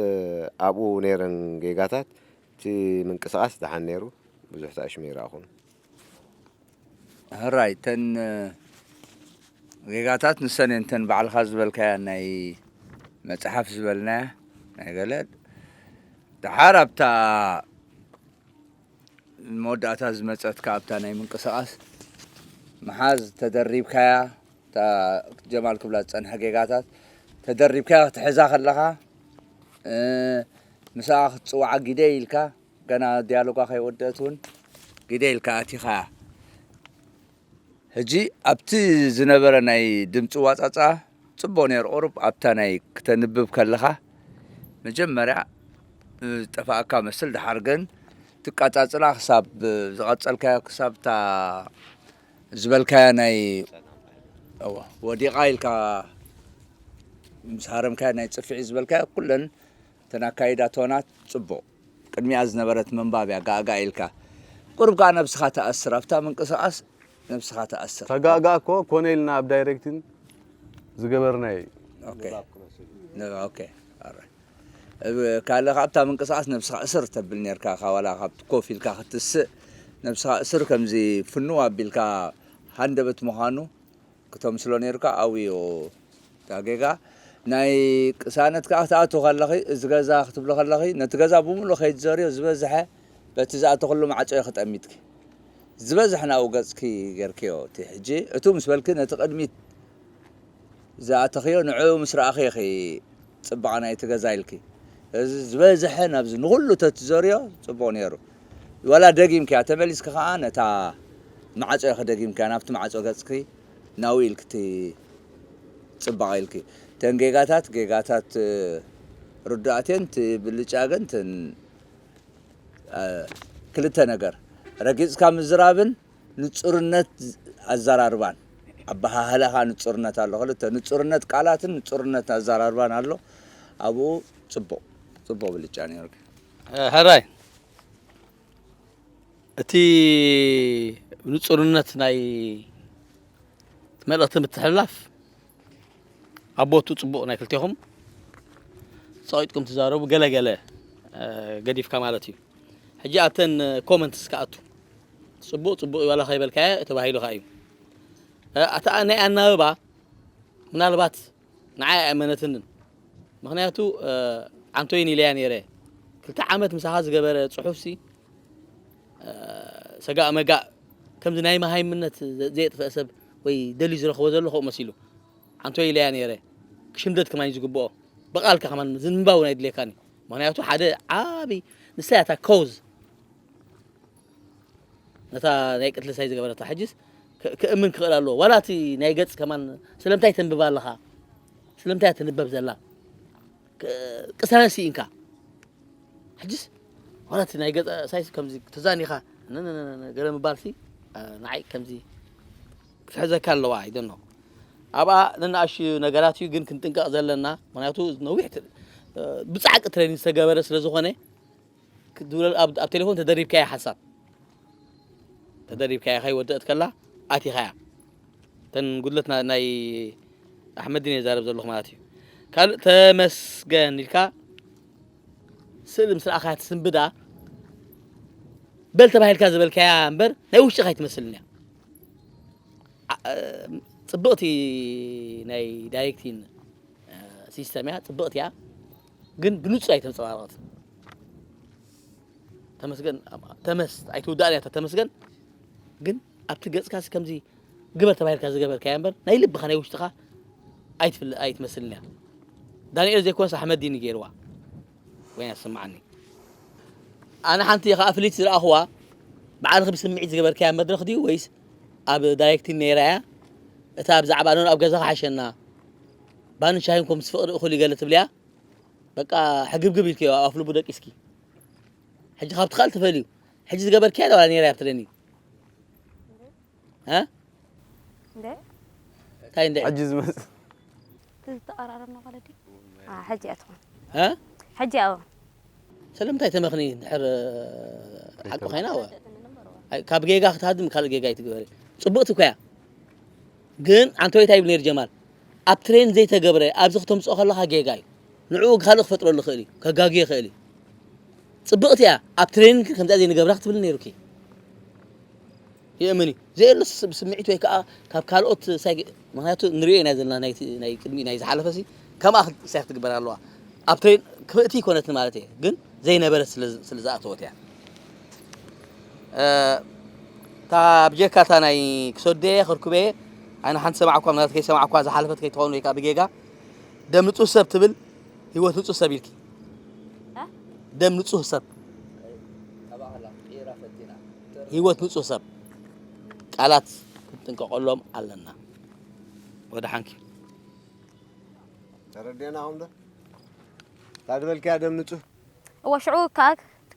እ፣ ኣብኡ ነይረን ጌጋታት፣ እቲ ምንቅስቓስ ደሓን ነይሩ። ብዙሕ ተኣሽሙ ይረኣኹን። ሕራይ፣ እተን፣ እ፣ ጌጋታት ንሰን እየን፣ እተን ባዕልኻ ዝበልካያ ናይ መጽሓፍ ዝበልናያ፣ ናይ ገለ፣ ደሓር ኣብታ መወዳእታ ዝመጸት ከኣ ኣብታ ናይ ምንቅስቓስ ምሓዝ ተደሪብካያ፣ እታ ጀማል ክብላ ዝጸንሐ ጌጋታት ተደሪብካያ ክትሕዛ ከለኻ፣ እ፣ ምስኣ ክትጽውዓ ግደ ኢልካ፣ ገና ዲያሎጋ ከይወደአት እውን ግደ ኢልካ ኣቲኻያ። ሕጂ ኣብቲ ዝነበረ ናይ ድምፂ ዋጻጻ ጽቡቕ ነይሩ። ቁሩብ ኣብታ ናይ ክተንብብ ከለኻ መጀመርያ ዝጠፋእካ መስል፣ ደሓር ግን ትቀጻጽላ ክሳብ ዝቐጸልካዮ፣ ክሳብ እታ ዝበልካዮ ናይ፣ እወ፣ ወዲቓ ኢልካ ምስ ሃረምካዮ ናይ ጽፍዒ ዝበልካዮ፣ ኩለን እተን ኣካይዳ ቶናት ጽቡቕ። ቅድሚኣ ዝነበረት ምንባብ እያ፣ ጋእጋእ ኢልካ። ቁሩብ ከኣ ነብስኻ ተኣስር፣ ኣብታ ምንቅስቓስ ነብስኻ ተኣስር። ተጋእጋእ እኮ ኮነ ኢልና ኣብ ዳይሬክቲን ዝገበርናዮ እዩ። ኦኬ። ን-፣ ኦኬ። ኣረ። እብ-፣ ካልእ ከኣ ኣብታ ምንቅስቓስ ነብስኻ እስር ተብል ነርካ፣ ካብ ዋላ ካብ ኮፍ ኢልካ ክትስእ ነብስኻ እስር፣ ከምዚ ፍንው ኣቢልካ ሃንደበት ምዃኑ ክተምስሎ ነርካ፣ ኣብዮ እታ ጌጋ። ናይ ቅሳነት ከኣ ክትኣቱ ከለኺ፣ እዚ ገዛ ክትብሎ ከለኺ፣ ነቲ ገዛ ብምሉእ ከይትዘርዮ ዝበዝሐ በቲ ዝኣተኽሉ ማዕጾ ኢኺ ጠሚትኪ። ዝበዝሐ ናብኡ ገጽኪ ጌርክዮ። እቲ ሕጂ እቱ ምስ በልኪ፣ ነቲ ቅድሚት ዝኣተኽዮ ንዕኡ ምስ ረኣኺ ኢኺ ጽባቐ ናይቲ ገዛ ኢልኪ። እዚ ዝበዝሐ ናብዚ ንኹሉ ተትዘርዮ ጽቡቕ ነይሩ። ዋላ ደጊምክያ፣ ተመሊስኪ ከኣ ነታ ማዕጾ ኢኺ ደጊምክያ፣ ናብቲ ማዕጾ ገጽኪ ናብኡ ኢልኪ እቲ ጽባቐ ኢልኪ። እተን ጌጋታት፣ ጌጋታት ርዱኣት እየን። እቲ ብልጫ ግን እተን፣ እ፣ ክልተ ነገር፣ ረጊጽካ ምዝራብን ንጹርነት ኣዘራርባን። ኣበሃህላኻ ንጹርነት ኣሎ፣ ክልተ፣ ንጹርነት ቃላትን ንጹርነት ኣዘራርባን ኣሎ። ኣብኡ ጽቡቕ፣ ጽቡቕ ብልጫ ነይሩኪ። እ፣ ሕራይ፣ እቲ ንጹርነት ናይ መልእኽቲ ምትሕልላፍ ኣብ ቦቱ ጽቡቕ፣ ናይ ክልቴኹም ጸቒጥኩም ትዛረቡ፣ ገለ ገለ፣ እ፣ ገዲፍካ ማለት እዩ። ሕጂ ኣብተን ኮመንትስ ክኣቱ፣ ጽቡቕ ጽቡቕ እዩ ዋላ ከይበልካዮ ተባሂሉ ከኣ እዩ። እ፣ ኣታ ናይ ኣናብባ ምናልባት ንዓይ ኣይኣመነትንን። ምኽንያቱ፣ እ፣ ዓንቶይን ኢለያ ነይረ። ክልተ ዓመት ምሳኻ ዝገበረ ጽሑፍሲ፣ እ፣ ሰጋእ መጋእ ከምዚ ናይ መሃይምነት ዘ-፣ ዘየጥፍአ ሰብ ወይ ደልዩ ዝረኽቦ ዘሎ ከምኡ መሲሉ። ዓንቶይ ኢለያ ነይረ። ክሽምደድ ከማን እዩ ዝግብኦ። ብቓልካ ከማን ዝንባብ እውን ኣይድልየካን እዩ። ምኽንያቱ ሓደ ዓቢ፣ ንሳ እያ እታ ኮዝ። ነታ ናይ ቅትሊ ሳይ ዝገበረታ። ሕጅስ ክ-፣ ክእምን ክኽእል ኣለዎ። ዋላ እቲ ናይ ገጽ ከማን ስለምንታይ ተንብባ ኣለኻ? ስለምንታይ እያ ትንበብ ዘላ? ክ-፣ ቅሳነት ስኢንካ። ሕጅስ ዋላ እቲ ናይ ገጽ ሳይስ ከምዚ ተዛኒኻ ነ-፣ ነ-፣ ነ-፣ ነ-፣ ገለ ምባልሲ፣ እ፣ ንዓይ ከምዚ ክትሕዘካ ኣለዋ፣ I don't know። ኣብኣ ንንኣሽቱ ነገራት እዩ ግን ክንጥንቀቕ ዘለና። ምኽንያቱ ነዊሕ ት-፣ እ፣ ብጻዕቂ ትሬኒንግ ዝተገበረ ስለ ዝኾነ፣ ክትብሎ ኣብ፣ ኣብ ቴሌፎን ተደሪብካያ ሓሳብ። ተደሪብካያ ከይወደእት ከላ ኣቲኻያ። እተን ጉድለት ና-፣ ናይ ኣሕመዲን እየ ዛረብ ዘለኹ ማለት እዩ። ካልእ ተመስገን ኢልካ ስእሊ ምስ ረኣኻያ ትስንብዳ በል ተባሂልካ ዝበልካያ እምበር ናይ ውሽጥኻ ኣይትመስልን እያ። ኣ-፣ ጽብቕቲ ናይ ዳይሬክቲን፣ እ፣ ሲስተም እያ፣ ጽብቕቲ እያ። ግን ብንጹር ኣይተንጸባረቐትን። ተመስገን፣ ተመስ-፣ ኣይትውዳእን እያ እታ ተመስገን። ግን ኣብቲ ገጽካሲ ከምዚ ግበር ተባሂልካ ዝገበርካያ እምበር ናይ ልብኻ ናይ ውሽጥኻ ኣይትፍል-፣ ኣይትመስልን እያ። ዳንኤል ዘይኮነስ ኣሕመዲን ገይርዋ። ወይና ትስምዓኒ። ኣነ ሓንቲ ከኣ ፍልይቲ ዝረኣኽዋ፣ ባዕልኺ ብስምዒት ዝገበርካያ መድረኽ ድዩ ወይስ ኣብ ዳይሬክቲን ነይራ እያ? እታ ብዛዕባ ነን ኣብ ገዛኻ ሓሸና፣ ባንን ሻሂን ኮም ዝፍቕሪ እኹል ይገለ ትብልያ? በቃ ሕግብግብ ኢልክዮ ኣብ ኣፍልቡ ደቂስኪ። ሕጂ ካብ ትኽእል ትፈልዩ። ሕጂ ዝገበርክያ ዶ ዋላ ነይራ እያ ኣብ ትሬኒንግ? እ? እንደ እንታይ እንደ ሕጂ ዝመጽእ? ዝተቐራረብና ማለት ድዩ? አ፣ ሕጂ እያ ትኾን። እ? ሕጂ እያ። ስለምንታይ ተመኽኒ ድሕር ሓቂ ኮይና? ዋ። ኣይ፣ ካብ ጌጋ ክትሃድም ካልእ ጌጋ ኣይትግበሪ። ጽቡቕቲ እኮ እያ። ግን ኣንተ ወይ እንታይ ይብል ነይሩ ጀማል? ኣብ ትሬን ዘይተገብረ ኣብዚ ክተምፅኦ ከለኻ ጌጋ እዩ። ንዕኡ ካልእ ክፈጥረሉ ይኽእል እዩ፣ ከጋግዮ ይኽእል እዩ። ፅብቕቲ እያ። ኣብ ትሬን ግን ከምዚኣ ዘይንገብራ ክትብል ነይሩኪ። ይእምን እዩ። ዘየሎ ስም- ስምዒት ወይ ከዓ ካብ ካልኦት ሳይ- ምክንያቱ ንሪኦ ኢና ዘለና ናይቲ- ናይ ቅድሚ ናይ ዝሓለፈ ሲ ከምኣ ክል- ሳይ ክትግበር ኣለዋ። ኣብ ትሬን ክፍእቲ ይኮነትን ማለት እየ፣ ግን ዘይነበረ ስለ- ስለ ዝኣተወት እያ። እታ ብጀካ እታ ናይ ክሰደየ ክርኩበየ ኣነ ሓንቲ ሰማዕኳ ምናልባት ከይሰማዕኳ ዝሓለፈት ከይትኸውን ወይ ከዓ ብጌጋ ደም ንጹህ ሰብ ትብል ህይወት ንጹህ ሰብ ኢልኪ። እ? ደም ንጹህ ሰብ ህይወት ንጹህ ሰብ ቃላት ክንጥንቀቐሎም ኣለና። ወደ ሓንኪ ተረዲእናኹም ዶ? እታ ዝበልክያ ደም ንጹህ እወ ሽዑ ከኣ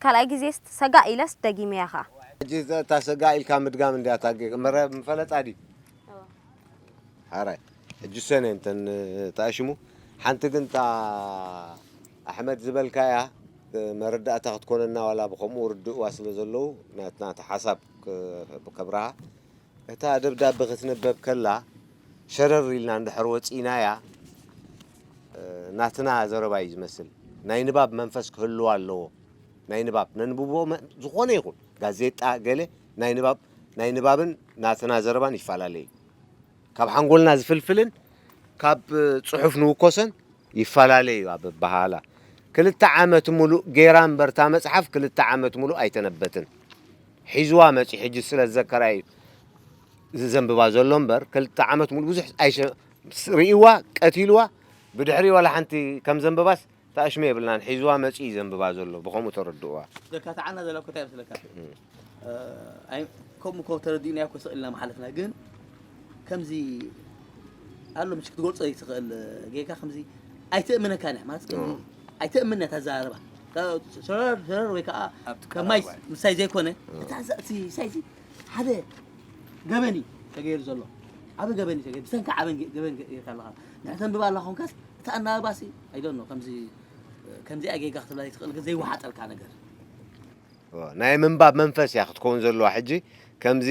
ካልኣይ ግዜ ሰጋእ ኢለስ ደጊመያ ከኣ። ሕጂ እታ ሰጋእ ኢልካ ምድጋም እንድያ እታ ጌጋ። መረ- ምፈለጣ ድዩ? ሓራይ ሕጂ ሰነ እንተን እታ ሽሙ ሓንቲ ግን እታ ኣሕመድ ዝበልካያ መረዳእታ ክትኮነና ዋላ ብከምኡ ርድእዋ ስለ ዘለዉ ናትና እቲ ሓሳብ ከብርሃ እታ ደብዳበ ክትንበብ ከላ ሸረር ኢልና እንድሕር ወፂእናያ ናትና ዘረባ እዩ ዝመስል። ናይ ንባብ መንፈስ ክህልዋ ኣለዎ። ናይ ንባብ ነንብቦ ዝኾነ ይኹን ጋዜጣ ገለ ናይ ንባብ ናይ ንባብን ናትና ዘረባን ይፈላለ እዩ። ካብ ሓንጎልና ዝፍልፍልን ካብ ፅሑፍ ንውኮሰን ይፈላለ እዩ ኣበሃህላ። ክልተ ዓመት ሙሉእ ገይራ እምበር እታ መፅሓፍ ክልተ ዓመት ሙሉእ ኣይተነበትን። ሒዝዋ መፂኡ ሕጂ ስለ ዝዘከራ እዩ ዘንብባ ዘሎ እምበር ክልተ ዓመት ሙሉእ ብዙሕ ኣይሸ- ርእይዋ ቀቲልዋ ብድሕሪ ዋላ ሓንቲ ከም ዘንብባስ ተኣሽመ የብልናን። ሒዝዋ መፂኡ እዩ ዘንብባ ዘሎ ብኸምኡ ተረድእዋ። ዘካትዓና ዘላ ኮታ ይመስለካ። ኣይ ከምኡ ኮ ተረዲእና ኮ ስቕ ኢልና መሓለፍና ግን ከምዚ ኣሎ ምሽ ክትገልጾ ይትኽእል ጌጋ ከምዚ ኣይትእምነካን እያ ማለት ከምዚ ኣይትእምነ ተዛረባ ሸረር ሸረር ወይ ከዓ ከማይ ምሳይ ዘይኮነ እታ እዛ- እቲ ሳይ እዚ ሓደ ገበን እዩ ተገይሩ ዘሎ ዓበ ገበን እዩ ተገይሩ ብሰንካ ዓበን ገ- ገበን ገ- ጌርካ ኣለኻ ንሕተን ብባ ኣላ ኾንካስ እቲ ኣናባባሲ ኣይዶኖ ከምዚ ከምዚኣ ጌጋ ክትብላ ይትኽእል ግን ዘይወሓጠልካ ነገር ናይ ምንባብ መንፈስ እያ ክትከውን ዘለዋ ሕጂ ከምዚ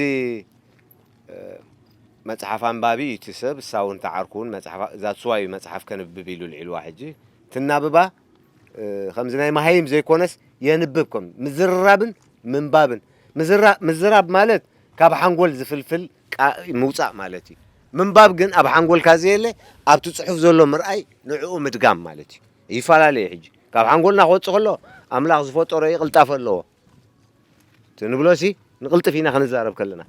መፅሓፍ ኣንባቢ እዩ እቲ ሰብ እሳ እውን ተዓርኩ እውን መፅሓፍ that's why እዩ መፅሓፍ ከንብብ ኢሉ ልዒልዋ ሕጂ ትናብባ ከምዚ ናይ መሃይም ዘይኮነስ የንብብ ከም ምዝርራብን ምንባብን ምዝራ- ምዝራብ ማለት ካብ ሓንጎል ዝፍልፍል ቃ- ምውፃእ ማለት እዩ ምንባብ ግን ኣብ ሓንጎልካ ዘየለ ኣብቲ ፅሑፍ ዘሎ ምርኣይ ንዕኡ ምድጋም ማለት እዩ ይፈላለ እዩ ሕጂ ካብ ሓንጎልና ክወፅእ ከሎ ኣምላኽ ዝፈጠሮ እዩ ቅልጣፈ ኣለዎ እቲ ንብሎ ሲ ንቕልጥፍ ኢና ክንዛረብ ከለና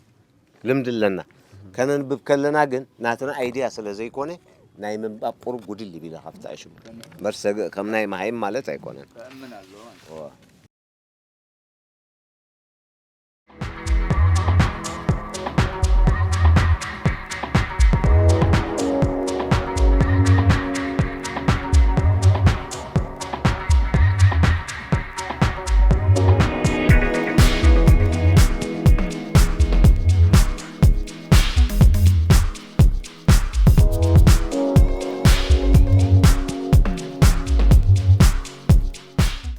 ልምዲ ኣለና ከነንብብ ከለና ግን ናትና ኣይድያ ስለ ዘይኮነ ናይ ምንባብ ቁሩብ ጉድል ይብል ኢለ ካብቲ ኣሽሙ እምበር ሰግእ ከም ናይ መሃይም ማለት ኣይኮነን ተእምን ኣሎ ማለት እወ።